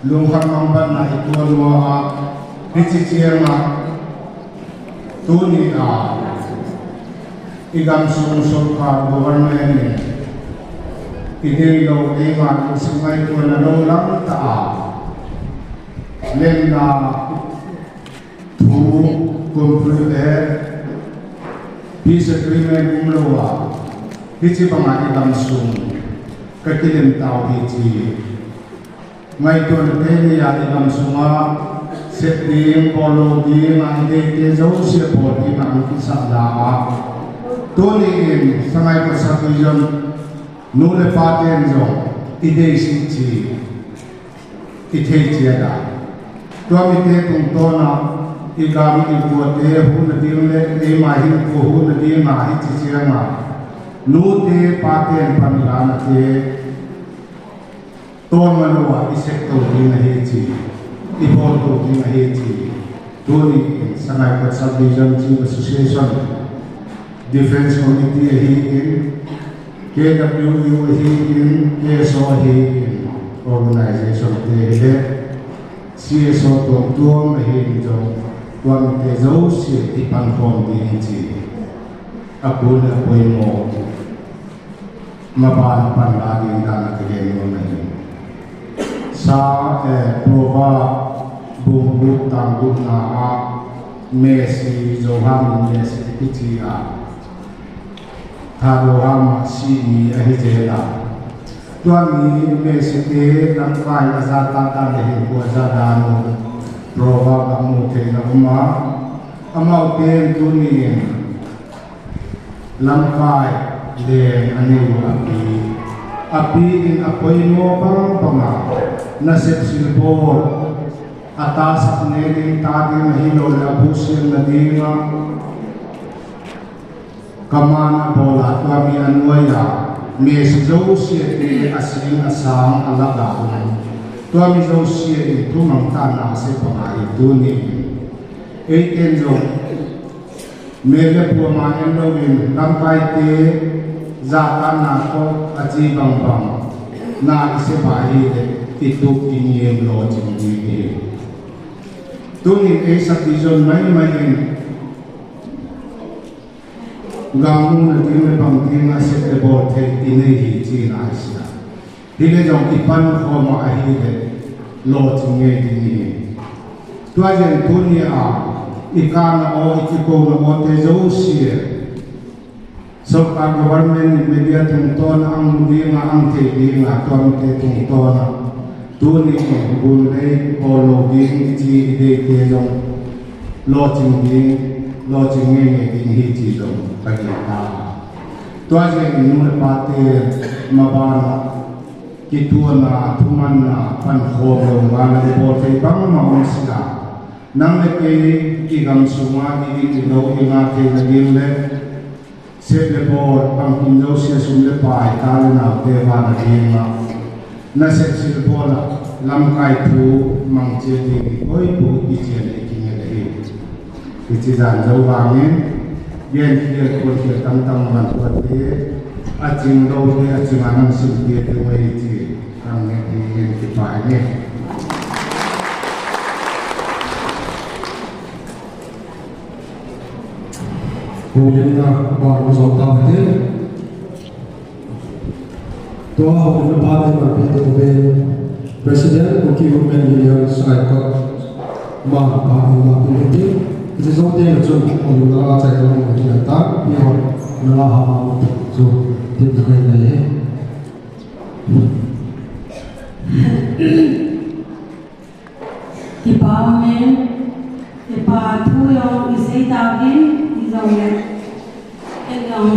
Lungkhat mangbatna i tuan ua a. Hichi chiang a. Tuni a. I gam sung sorkar government in. I dei lo, i ngai lo, singai tuan a lo lang ta a. Lemna thu, concrete, peace agreement um lo a, hichi banga i gam sung ka kilem tau hi chi. Ngaituana te ni a i gam sunga, sep ding, bol lo ding, a i deite jouse bol ding a ang kisa la a. Tuni in, Sangaikot Sub Division, nu le pa ten jong, i dei si chi. I thei chiat a. Tua mite tungtawn a, i gam i guate huna ding le, eima hinkho huna ding a hichi chiang a. Nute pate an pan i lana te, tolngah lou a i sep to ding ahi chi, i bol to ding ahi chi. Tuni in Sangaikot Sub Division Chief Association, Defence Committee ahi in, K W U ahi in, K S O ahi in, organization te hi le, C S O tongtong ahi in jong, tuan te jouse i pankhom ding chi. A kun a poimo. Maban pan la ding dan a ka gen nom ahi. Sa, eh, Proverb bung gup tang gupna a Messi, Johan Messi kichi a. Tha Johan si mi ahi jela. Tuan ni Messi te lamkai a ja ta ta le hin ko ja dan u. Proverb a mu thei na um a. Amau ten tuni in Lamkai leng a neu a pi. A pi in a poimo bang bang a. Nasep silbol. A tahsa ne ding ta ding ahi lou le a bu siam na ding a. Kaman a bol a tua mi a nuai a. Messi jouse te a sing a sang a lak a um. Tua mi jouse in thumang ta na sep bang a hi tuni. Eiten jong. Mele pua ma en lo in lamkai te ja ta na ko a chi bang bang na i se ba hi le i tup i ngem lo ching ding hi. Tunin ei Sub Division mai mai in gam nung na ding le bang ding a sep le bol thei i nei hi chi na i sia. Hi le jong i pankhom a ahi le lo ching ngei ding hi. Tua jen tuni a i kana o i kikona o te jouse. Sorkar government in media tungtawn a ang mu ding a ang thei ding a tua mite tungtawn a. Tuni in gun lei bol lo ding i chi i deite jong lo ching ding, lo ching ngei ngei ding hi chi jong ka gel ta. Tua jen nu le pa te maban a kituana, thumanna, pankhom lo ngal a i bol thei bang ma um sila. Nang le kei i gam sunga i in i lo i nga thei na ding le sep le bol, bang kum jouse sum le pai, ta le nau te vana ding a. Nasep silbol a, lamkai thu mang che ding i koi bu i chen i kingel ahi. Hichi jan jou vangin, gen khel kon khel tam tam van tua te, a ching lo te, a ching a nam sim te te mai chi, kan nge ti nge ti pa nge. Houlimna ba ko jong ta te. Tua houlimna ba te ba pe te ko be. President Kuki Women Union Saikot. Ba ba ba pe te. Ti jong te na chun houlimna la chai ko mo ti ta. Ni ho na la ha ma mo chu ti na kai na ye. Kipa amen. Pa thu jong isei tauvin, hijongle, ken jong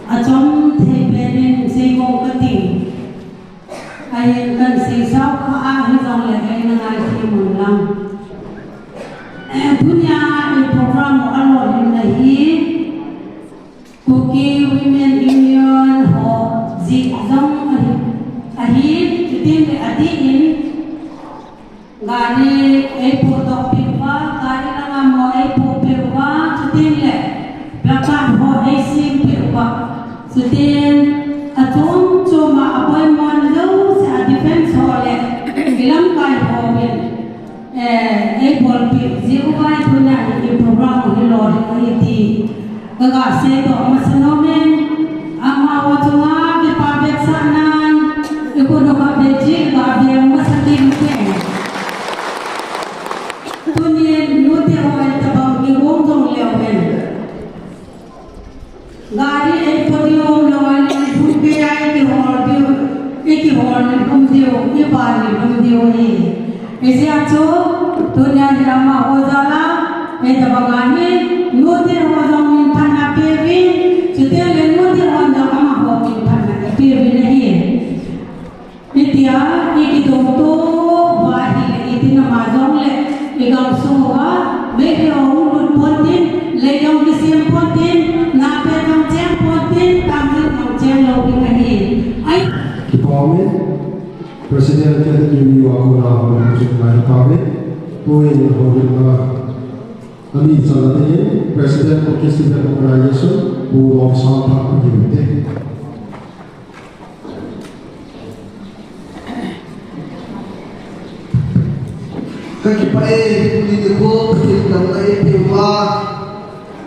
achom thei pen in sei gong kati. Ahin kahin seisao kha a hijongle, eina ngaidam un lang. Eh, tunia i program u alolhinna hi, Kuki Women Union ho jeh jong ahi, ahi, chutengle adeh in, gari eipodoh peh uva, gari langa mo eipoh peh uva, chutengle placard ho eisem peh uva. Chuteng achom chom a appointment jouse a defense ho le ilamkai hon, eh, eibolpeh jeh uva tunia hi program hi lolhing ahi ti kaga seidoh masa nom in, amaho chunga kipa vetsahnan, ikhut u kavetsah, kaveng masa kit ute. Tunin nute ho itobang kigong jong leu hen, gari eipo diu umlou a, lum kei a ikihol diu, ikihol lum diu, iban lum diu ahi. Hijeh chun, tunia hi amaho jal a, hitobang a hi, nute ho jong minphatna peuvin, chutengle nute hon jong amaho minphatna peuvin ahi. Hitia, ikidongto uva ahile, iti nama jongle, igamsung uva, Meitei ho hung lut pontin, lei jong kisem pontin, napet jong cheng pontin, tamjil jong cheng lou ding ahi. Ai. Kipa umin, President Cadet Union a kona hung lut lai kipa umin, tuin hung lut na, ami chan a dingin, President Kuki Student Organization, Pu Lawmsangphah, pu Gimte. Kakipah e, tuni nikho Pathen damna eipeh uva,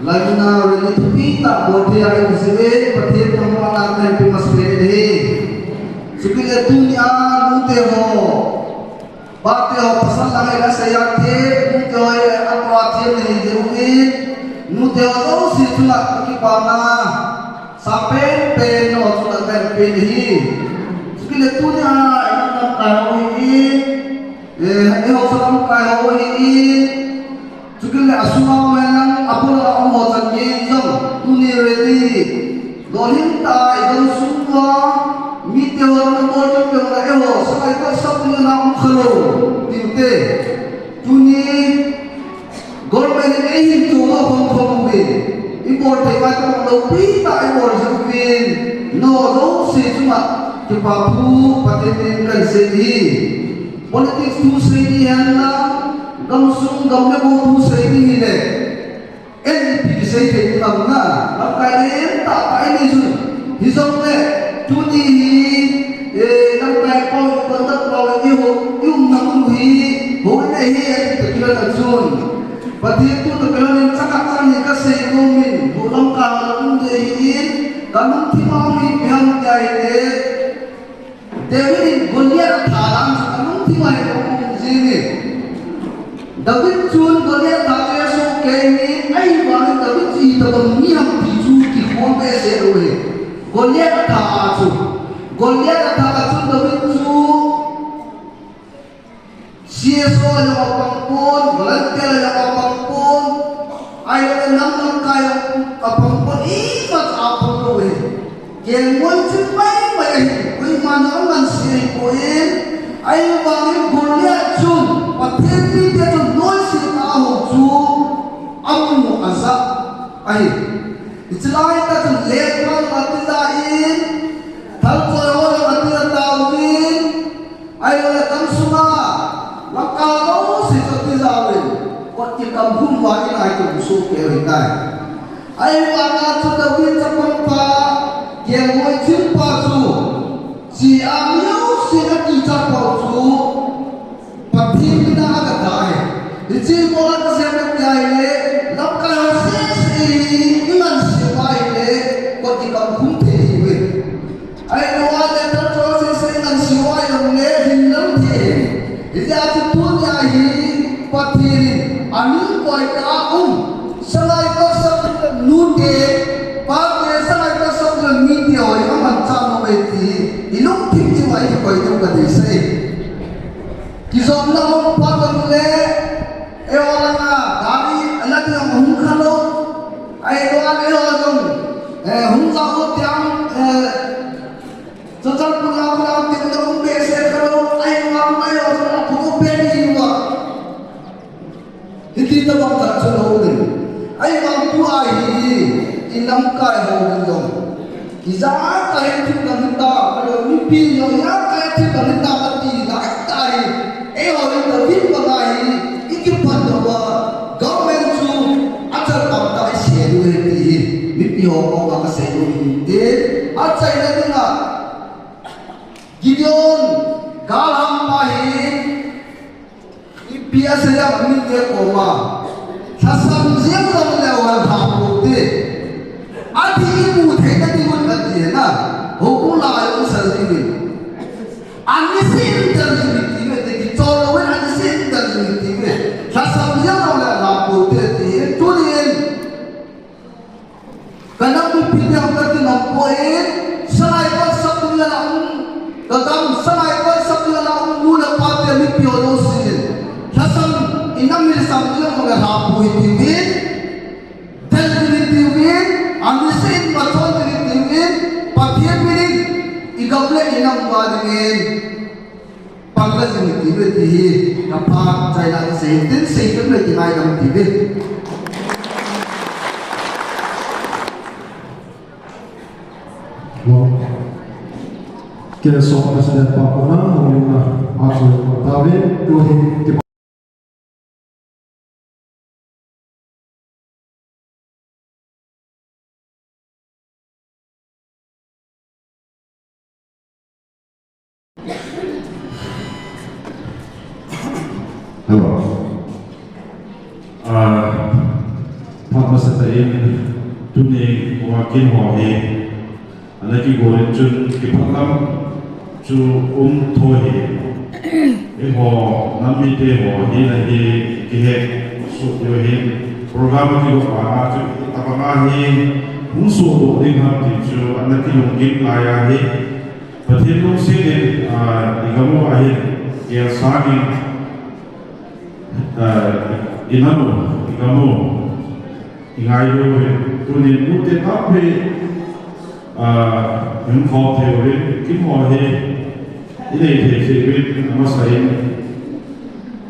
lainat rally thupi tah bol thei a eihung jeh uve, Pathen thangvahna kahin pe masapen ahi. Chukit le tunia nute ho, pate ho pasal lang a asei a thei, nute ho hi atoh a thei ahi jeh uvin, nute ho jouse chunga kakipana sapen pen nangho chunga kahin pe ahi. Chukit le tunia inam lamkai ho hi, eh, eihaosa lamkai ho hi, chukit le asunga um hen lang, abul a um ho chan gei jong, tuni rally lolhing tah a igamsung uva, mite hon nabol ding peh uva, eiho sangai kosap ding ana um khalou diu te. Tuni government in eihin chohdoh khom khom uve. Ibol thei ngai tah loupi tah ibol jeh uvin, nangho jouse chunga kipa thu Pathen in kahin sei ahi. Politics thu sei ding hen lang, gamsung gam le go thu sei ding hile, N D P kisei thei ding ham na, lamkai len tah tah ahi chun. Hijongle, tuni hi, eh, lamkai pau, conduct pau, i ho, i umna mun hi, hou in ahi, ati toh kilhon a chun. Pathen thu toh kilhon in chakhat chang ni kasei nom in, hou lamkai a um ding ahin, kalungthim a um hi ipi ham tia ahile, David in Goliath atha dan chu kalungthim a hi um jing e. David chun Goliath atha chu asoh kei in, ahivangin David chu itobang mi ham ti chu kikhom behseh lou ahi. Goliath atha a chu. Goliath atha a chun David chu C S O a jong apang pon, volunteer a jong apang pon, ahilou le nam lamkai a apang pon, imacha apang lou ahi. Kelngoi chim maimai ahi, koiman jong angansei ahipoi, ahivangin Goliath chun, Pathen mite chun noise tah a ahou chu, amu ajah ahi. Hiche lai tah chun lenpa jong atija in, thalchoi ho jong atija tauvin, ahilou le gamsunga lamkai jouse chu atija uvin, kot kikam khum uva in a kimusoh kei u ahitai. Ahivanga chu David chapangpa, kelngoi chimpa chu, hiche a mi jousen akichapa u chu, Pathen mina agatha ahi. Hiche bol a kasei nom tia ahile, lamkai ho sese hi ingansei uva ahile, kot kikam khum thei ahiuve. Ahilou le thalchoi ho sese ingansei uva ahileh, hinlam thei ahi. Hijeh a chu tunia hi Pathen in amin koi tah a um, sangai kosap nute, pate sangai kosap mite ho hi amanchah nom e ti hi ilungthim cheh uva ikoi diu kadeisah e. Kijopna um phat um le, eiho langa gari Ijat a hi thil dang hita, ahilou mipi jong ijat a hi thil dang hita kati lai tai. Eiho hi David banga hi, i kipan doh uva, government chu achal pang tah i seiu ahi ti hi, mipi ho koma kasei u ahi. Achaina dinga, Gideon, galhang pa hi, ipi asei em, amite koma, lhasam jeng jongleh ahin lha poute. Adih imu theina dingun ati na, houbung lah a jong asal dingin. Aniseh in del jing hite, kichol louvin aniseh in del jing hite. Lhasam jeng jongleh lha poute ati, tunin. Ka nam mipi te ham kati nom poi, Sangai Konsap dungjui a um, ka gam Sangai Konsap dungjui a um, nu le pa te mipi ho jouse in. Lhasam, i nam mi lhasam jeng jongleh lha pou hite uvin, del jing hite uvin, aniseh in machol jing hite uvin, Pathen min in, i gam le i nam uva dingin. Pang la jing hite uve ti hi, ka phat chaina kasei, tin sei tem le kingaidam hite uve. K S O President pa kona, houlimna a chu pa tave, tu hi Hello. Ah, phat masatah in tuni Wakin ho hi ana kigol in chun kipah lam chu um thou ahi. Eiho nam mite ho hi nahi kihe suh diu ahin, program a kigo pa chu itobang a hi hung sohdoh ding ham ti chu ana kilunggim lai ahi. Pathen lungset in, ah, i gam u ahin, i sang in, ah, i nam u, i gam u, i ngai u ahin, tunin nute tampi, ah, i hung khom thei uvin, kin ho hi, i nei thei thei uvin, amasa in,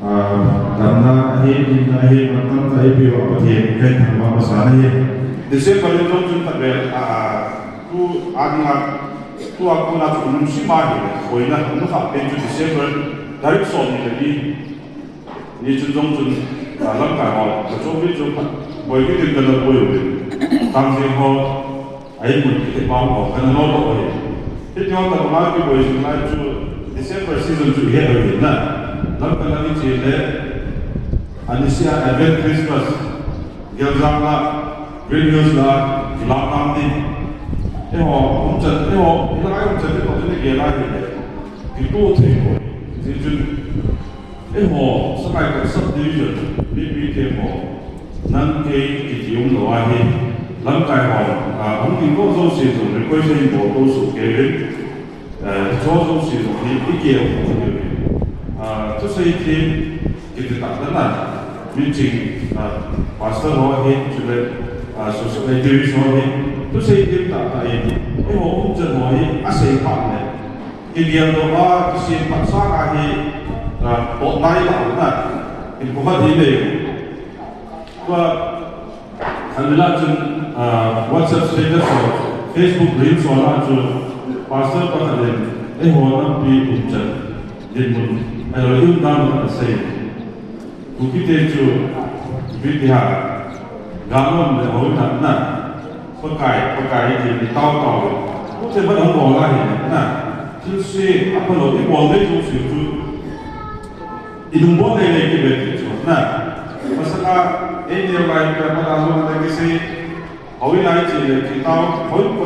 ah, damna ahi, hinna ahi, man tamtah eipeh uva Pathen kahin thangvah masa ahi. December in jong chun phat vel, ah, tu, ah, dinga, Tua kona chu nung sima hi, boina, nung kha pen chu December, tarik som ni le ni, ni chun jong chun, ah, lamkai ho, ka chom pi chu, boi kit in ka na boi u. Tang jing ho, a-in mun kiti pa ho, ka na lo lo hi. Hiti ho tabang a kiboi jing lai chu, December season chu i het u ahi na. Lamkai lang i che le, anisih a Advent Christmas, Geljang la, Green Hills la, kilah tam ding. Eiho, umchan, eiho, hilai umchan te toh chun i gel a hile. Kitoh thei poi. Hijeh chun, eiho, Sangai Konsap Division, mipi te ho. Nang kei kiti umlou ahi. Lamkai ho, ah, hung ding ho jouse jong request in bol tou soh kei uvin. Eh, cho jouse jong hi, i kei u. Ah, thusei them, kiti tah tah na, min ching, ah, pastor ho ahi, chule, ah, social activist ho ahi, thusei them tah tah ahi, eiho umchan ho hi, asei phat le, kigeldoh a, kisem phat sanga hi, ah, toh nai tah na, in ko khat hi nei. Tua, khat le lah chun, ah, WhatsApp status ho, Facebook reels ho lah chu, pastor pakhat in, eiho nampi umchan, dinmun, ahilou le i umdan mun asei. Kuki te chu, ipi ti ham, galom le hou natna, Pakai, Pakai ti ni tao tao. Kute ban hung bol ahi na, thilse, aphalou, i bol ding jouse chu, i lungbol lele kibe ti chu, na. Masanga, ei neo lai pe ma da lo na kisei, hou i lai che le ki tao, hoi ko,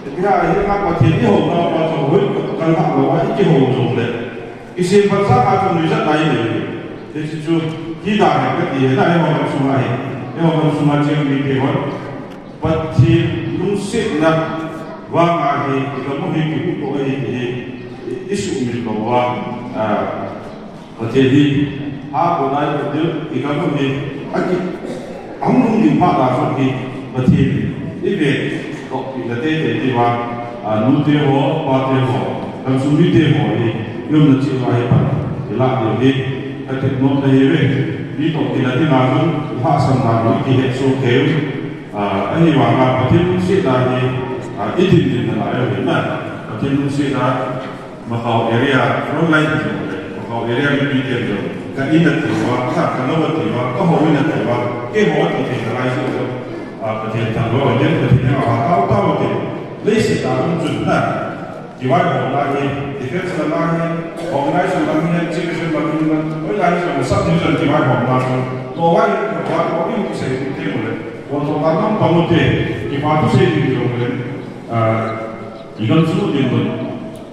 ti ha, hi ka Pathen i hou na pa chu, hoi ko, kan ha lo wa, i kihou jong le. Kisem phat sanga chu nuijat nai le. Hiche chu, hi da he kati he, na eiho gam sunga hi. Eiho gam sunga cheng mite hon. Pathen lungsetna vanga hi, i gam u hi kihuhdoh ahi ti hi, i, i sumil lou va, ah, Pathen hi, ha ko nai ko deu, i gam u hi, aki, ahung lhung ding phat a jong hi, Pathen hi, i ve, toh, i la teitei ti va, ah, nu te ho, pa te ho, gam sung mite ho hi, i umna cheh uva hi pan, i lah diu hi, ka thep nom na hi ve, mi toh kila dinga jong, i hahsatna jong, i kihet soh kei u, Ah, ahivanga Pathen lungsetna hi, Idin din na lai ahi na. Pathen lungset a Makhao area frontline hi jong le, Makhao area mipi ten jong, ka in a tiu a, ka, ka lou a tiu a, ka hou in a tiu a, keiho a ti thei nalai jeh u, a, Pathen thangvah u hen, Pathen henga tao tao u hen. Leiset a um chun na, kivaihomna hi, defense langa hi, organization lang hi, education lang hi, hoilai hi jong le sub division kivaihomna chu, tua vai, va, va, in kisei u te u le, tua tua ta nam pang u te, kipa thusei ding jong le, a, Ikan chu din lun.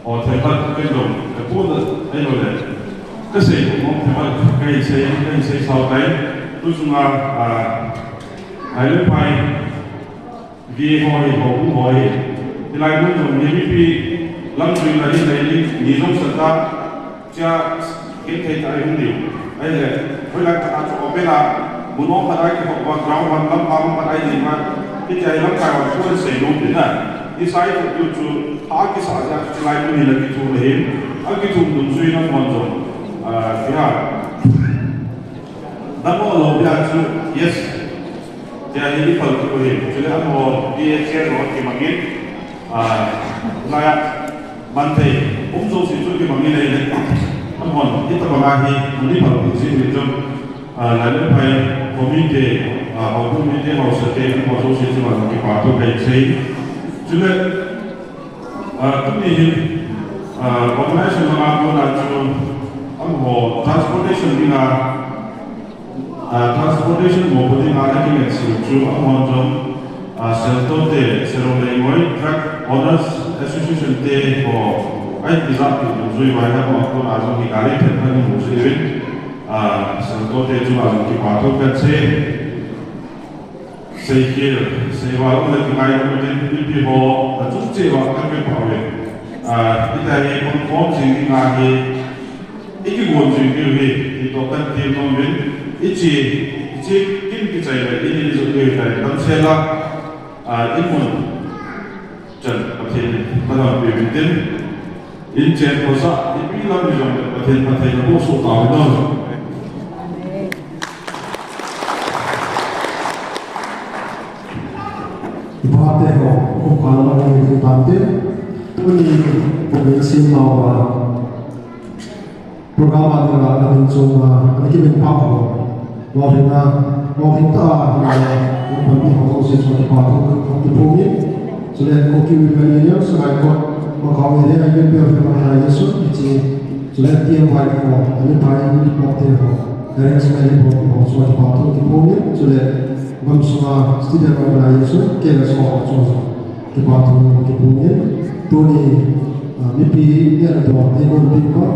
O thei khat ken dong, ka pu na, ai lo le. Ka sei ko mong thei khat, ka sei, ka sei sao tai. Tu sunga, a, ai le pai. Vi ho hi ho, u ho hi. Hilai mun jong ni mipi lam jui na hi nei ni, ni jong sa ta. Chia, ken thei ta hung diu. Ahile, hoilai khat a chu open a, mun o khat a kihou va, ground van lam pam khat a nei va, hitia hi lamkai va chu sei nom din a. Hi sai tu chu, ha kisa ja chu lai mun hi la kithum le hin, a kithum dungjui na mon jong, a, kiha. Damo lo bia chu, yes. Tia hi i phal tu hi, chule amaho B A chair lo kimangin, a, laya, man thei, um jouse chu kimangin ahile, amahon, hitobanga hi, mun i phal tu jing hi chu, a, lai le pai, committee, a, houbung mite, haosa te, amaho jouse chu, a, kipa thu kahin sei. Chule, A, tuni hin, a, organization langa kona chu, amaho transportation dinga, a, transportation mopo dinga akilen sel chu, amahon jong, a, Selto te, Serong Leingoi Truck Owners Association te ho, ahin kijahpi dungjui uva hi amaho kona jong hi gari phen phen mu jeh uvin, a, Selto te chunga jong kipa thu kahin sei. Seikhel, seival um le kingai um le mipi ho, achung cheh uva kakipa uve. A, hitia hi pangkhom jing dinga hi, i kigon jing diu ahi, ti toh kahin ti nom uvin, i che, i che kin kichai le, i ni jot diu ahi tai, damsel a, a, i mun. Chan Pathen in, na lampi uvin tin. Inchen khosa, ipi lam hijongle Pathen, Pathen in aboh soh tauvin. Ipa te ho, khopkhat lam a hung ding tante. Tuni, tuni sim nau va. Program a dinga, ana min chom a, ana kimin pha ho. Lolhinna, lolhing tah a, hina, lam panpi ho jouse chunga kipa thu, kiphongin. Chule, Kuki Women Union, Sagaing Court, Makhao area, Union Welfare Organization, hiche, chule, T M Y ho, Alipai, Unit Block te ho, Direction Report ho, chunga kipa thu, kiphongin. Chule, gamsunga, Student Organization, K L S ho, chunga. Kipa thu kiphongin, tuni, a, mipi neh le don, eigon pin pa,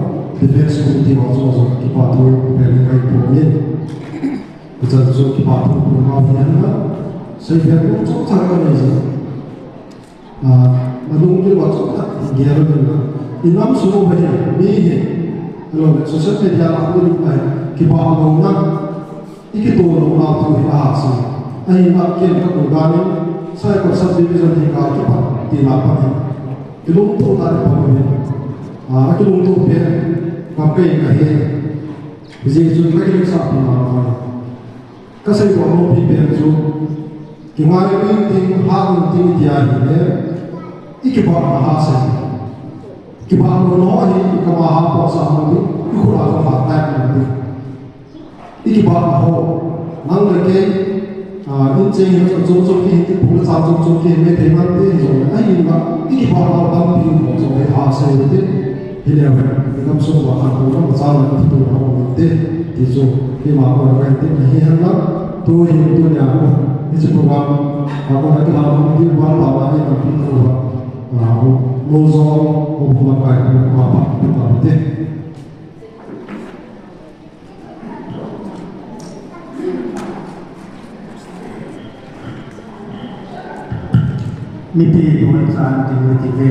Defense Committee ho chunga jong kipa thu pehna kahin phongin. Hichan chu kipa thu phongna hi ahin, seipeh nom chomcha kanei jin. A, nalunggil uva chomcha gel uvin lang. I nam sung uva hin, mi hin, ahilou le, social media a hung lut uva hin, kipa louna. I kitoh louna thu hi ahahsa. Ahinla ken ka mu dan in, Saikot Sub Division hi ka kipat tina pat hi. Kilungtoh tah in pan u hi. A, kilungtoh pen, ka pen ka he. Hijeh chun ka kilungset pi mama. Ka seidoh nom pi pen chu, kingai ding ding, hat ding ding tia ahile, i kipah na ha sei. Kipah louna hi, i kama ha po sa mo ding, i khut a jong ha tai mo ding. I kipah na ho, nang le kei, a, inchen hi chom chom kihin, inphu le chang chom chom kihin, mei thei man te hijongle, ahinla, i kipah na ho tampi um ho jong hi ha sei u te, hileu hen, i gamsung uva khantouna machal le khantouna um te, ti chu, keima kona kahin ti ahi henlang, tu hin tunia, hiche program, a kona kilah nom ding uva, tama hi tampi thu uva, a, Molsom, Houbung lamkai, uva, pa, pa, pa, te. Mipi tun chan tin mipi ve.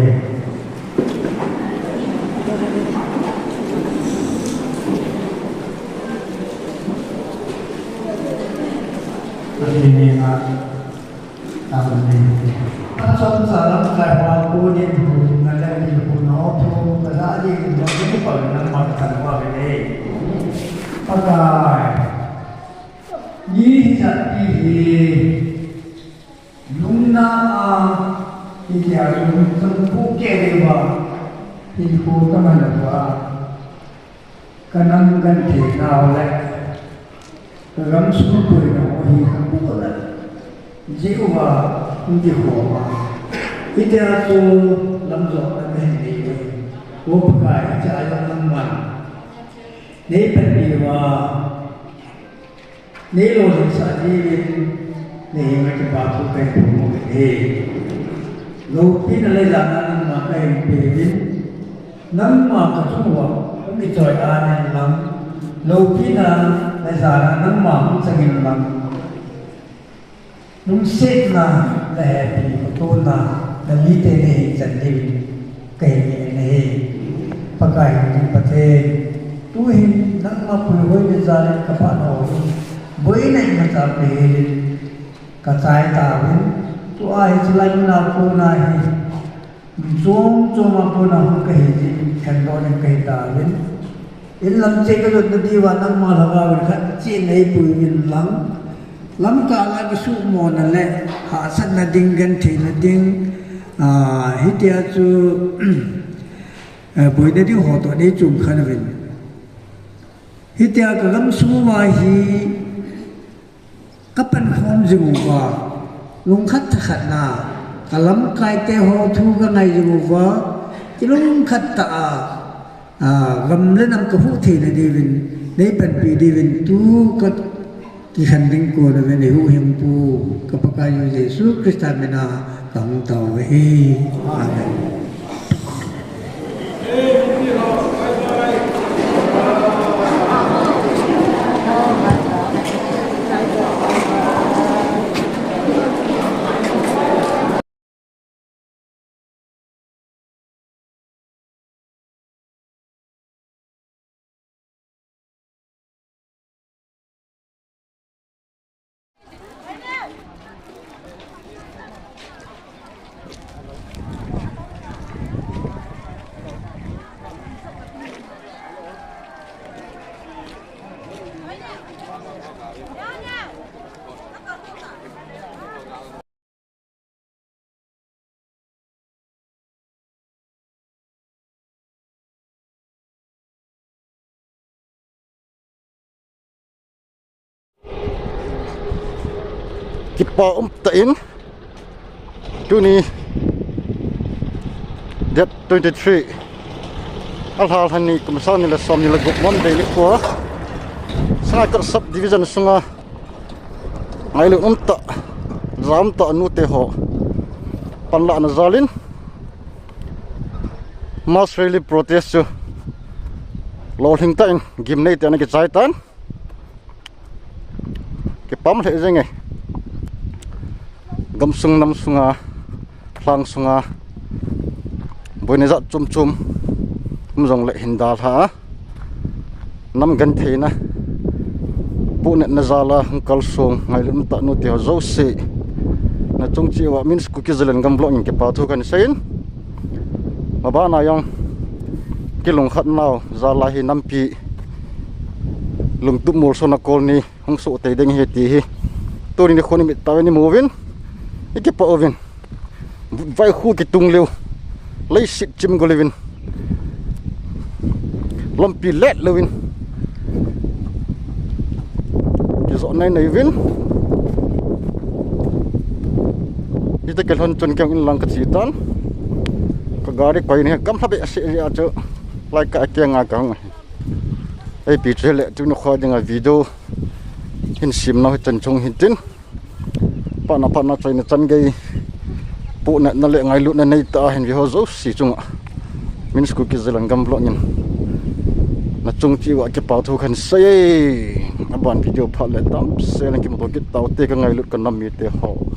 Amen. Amen. Achom cha lamkai ho, punin hu, na le ni hu no, thu, ka la di, no, ni pa na ma ka wa ve le. Pakai. Ni hi jat pi hi. Lungna a, hi ke Chun chun pu ke de ba, hin pu ka man ba. Ka nam genthei nau le ka gamsung puina ho hi ka pu le Jehovah hung ti ho ma. Hitia chu lam jong na ka hin nei ve. Ko Pakai, hiche a jong nangman nei panpi uva, nei lolhinsah diuvin, nei henga kipa thu kahin phong u ahi. Loupina le jana nangma kahin peuvin, nangma ka chung uva hung kichoi anin lang, loupina le jana nangma hung changin lang, lungsetna le hepi, kutona, na mite nei hin chan diuvin kahin ngen ahi. Pakai hing Pathen, tuhin nangma puihoi le jana ka phat ho hi boina imacha pe helin ka chai tauvin, tua hiche lai muna kona hi chom chom a kona hung kahi jeh in khendoh ding kahi tauvin. In lam cheh ka jotna diuva nangma lhagao in khat cheh nei puiyin lang, lamkai a kisumona le hahsatna ding, gentheina ding, ah, hitia chu, eh, boina ding ho toh nei chom khan uvin. Hitia ka gamsung uva hi ka pankhom jing uva, lungkhat thakhatna, ka lamkaite ho thu ka ngai jing uva, kilungkhat tah a, a, gam le nam ka huh theina diuvin, nei panpi diuvin, tu ka kikhen ding kon uvin, ei huhhingpu, ka Pakaiyu Jesu Christa mina ka hung tao uve. Amen. Kipa umtah in, tuni date twenty-three, alha lha ni, kum sang ni le som ni le gup, Monday nikho, Sangaikot Sub Division sunga ngailut umtah, ja umtah nute ho panlahna jalin mass rally protest chu lolhing tah in gimnei tah in ana kichai tan. Kipah lheh jenge. Gamsung namsunga, lhangsunga boina jat chom chom um jongle hin dalha a, nam gentheina, puhnatna jal a hung kalsong ngailut umtah nute ho jouse, nachung cheh uva Min's Kuki Zalengam Vlog in kipa thu kahin seiyin. Mabana jong kilungkhat nau jal a hi nampi lungtup molsona colony hung soh tei ding ahi ti hi tuni nikho nimit tah a imu uvin, ikipah uvin. Vutvai khu kitung lheh u, leiset chim gol uvin, lampi let louvin, kijoh nai nai uvin. Hiti kilhon chun kei in lang kache tan. Ka gari koi ni gamlha behseh jeh a chu lai ka keng a kahung ahi. Ipi chu hile tuni nikho dinga video hin sem nau hi chan chung hitin. Phatna phatna chaina chan gei, puhnatna le ngailutna neitah a hin ve ho jouse chunga Min's Kuki Zalengam Vlog in nachung cheh uva kipa thu kahin seiye. Aban video phat le tamsel in kimuto kit taute, ka ngailut ka nam mite ho.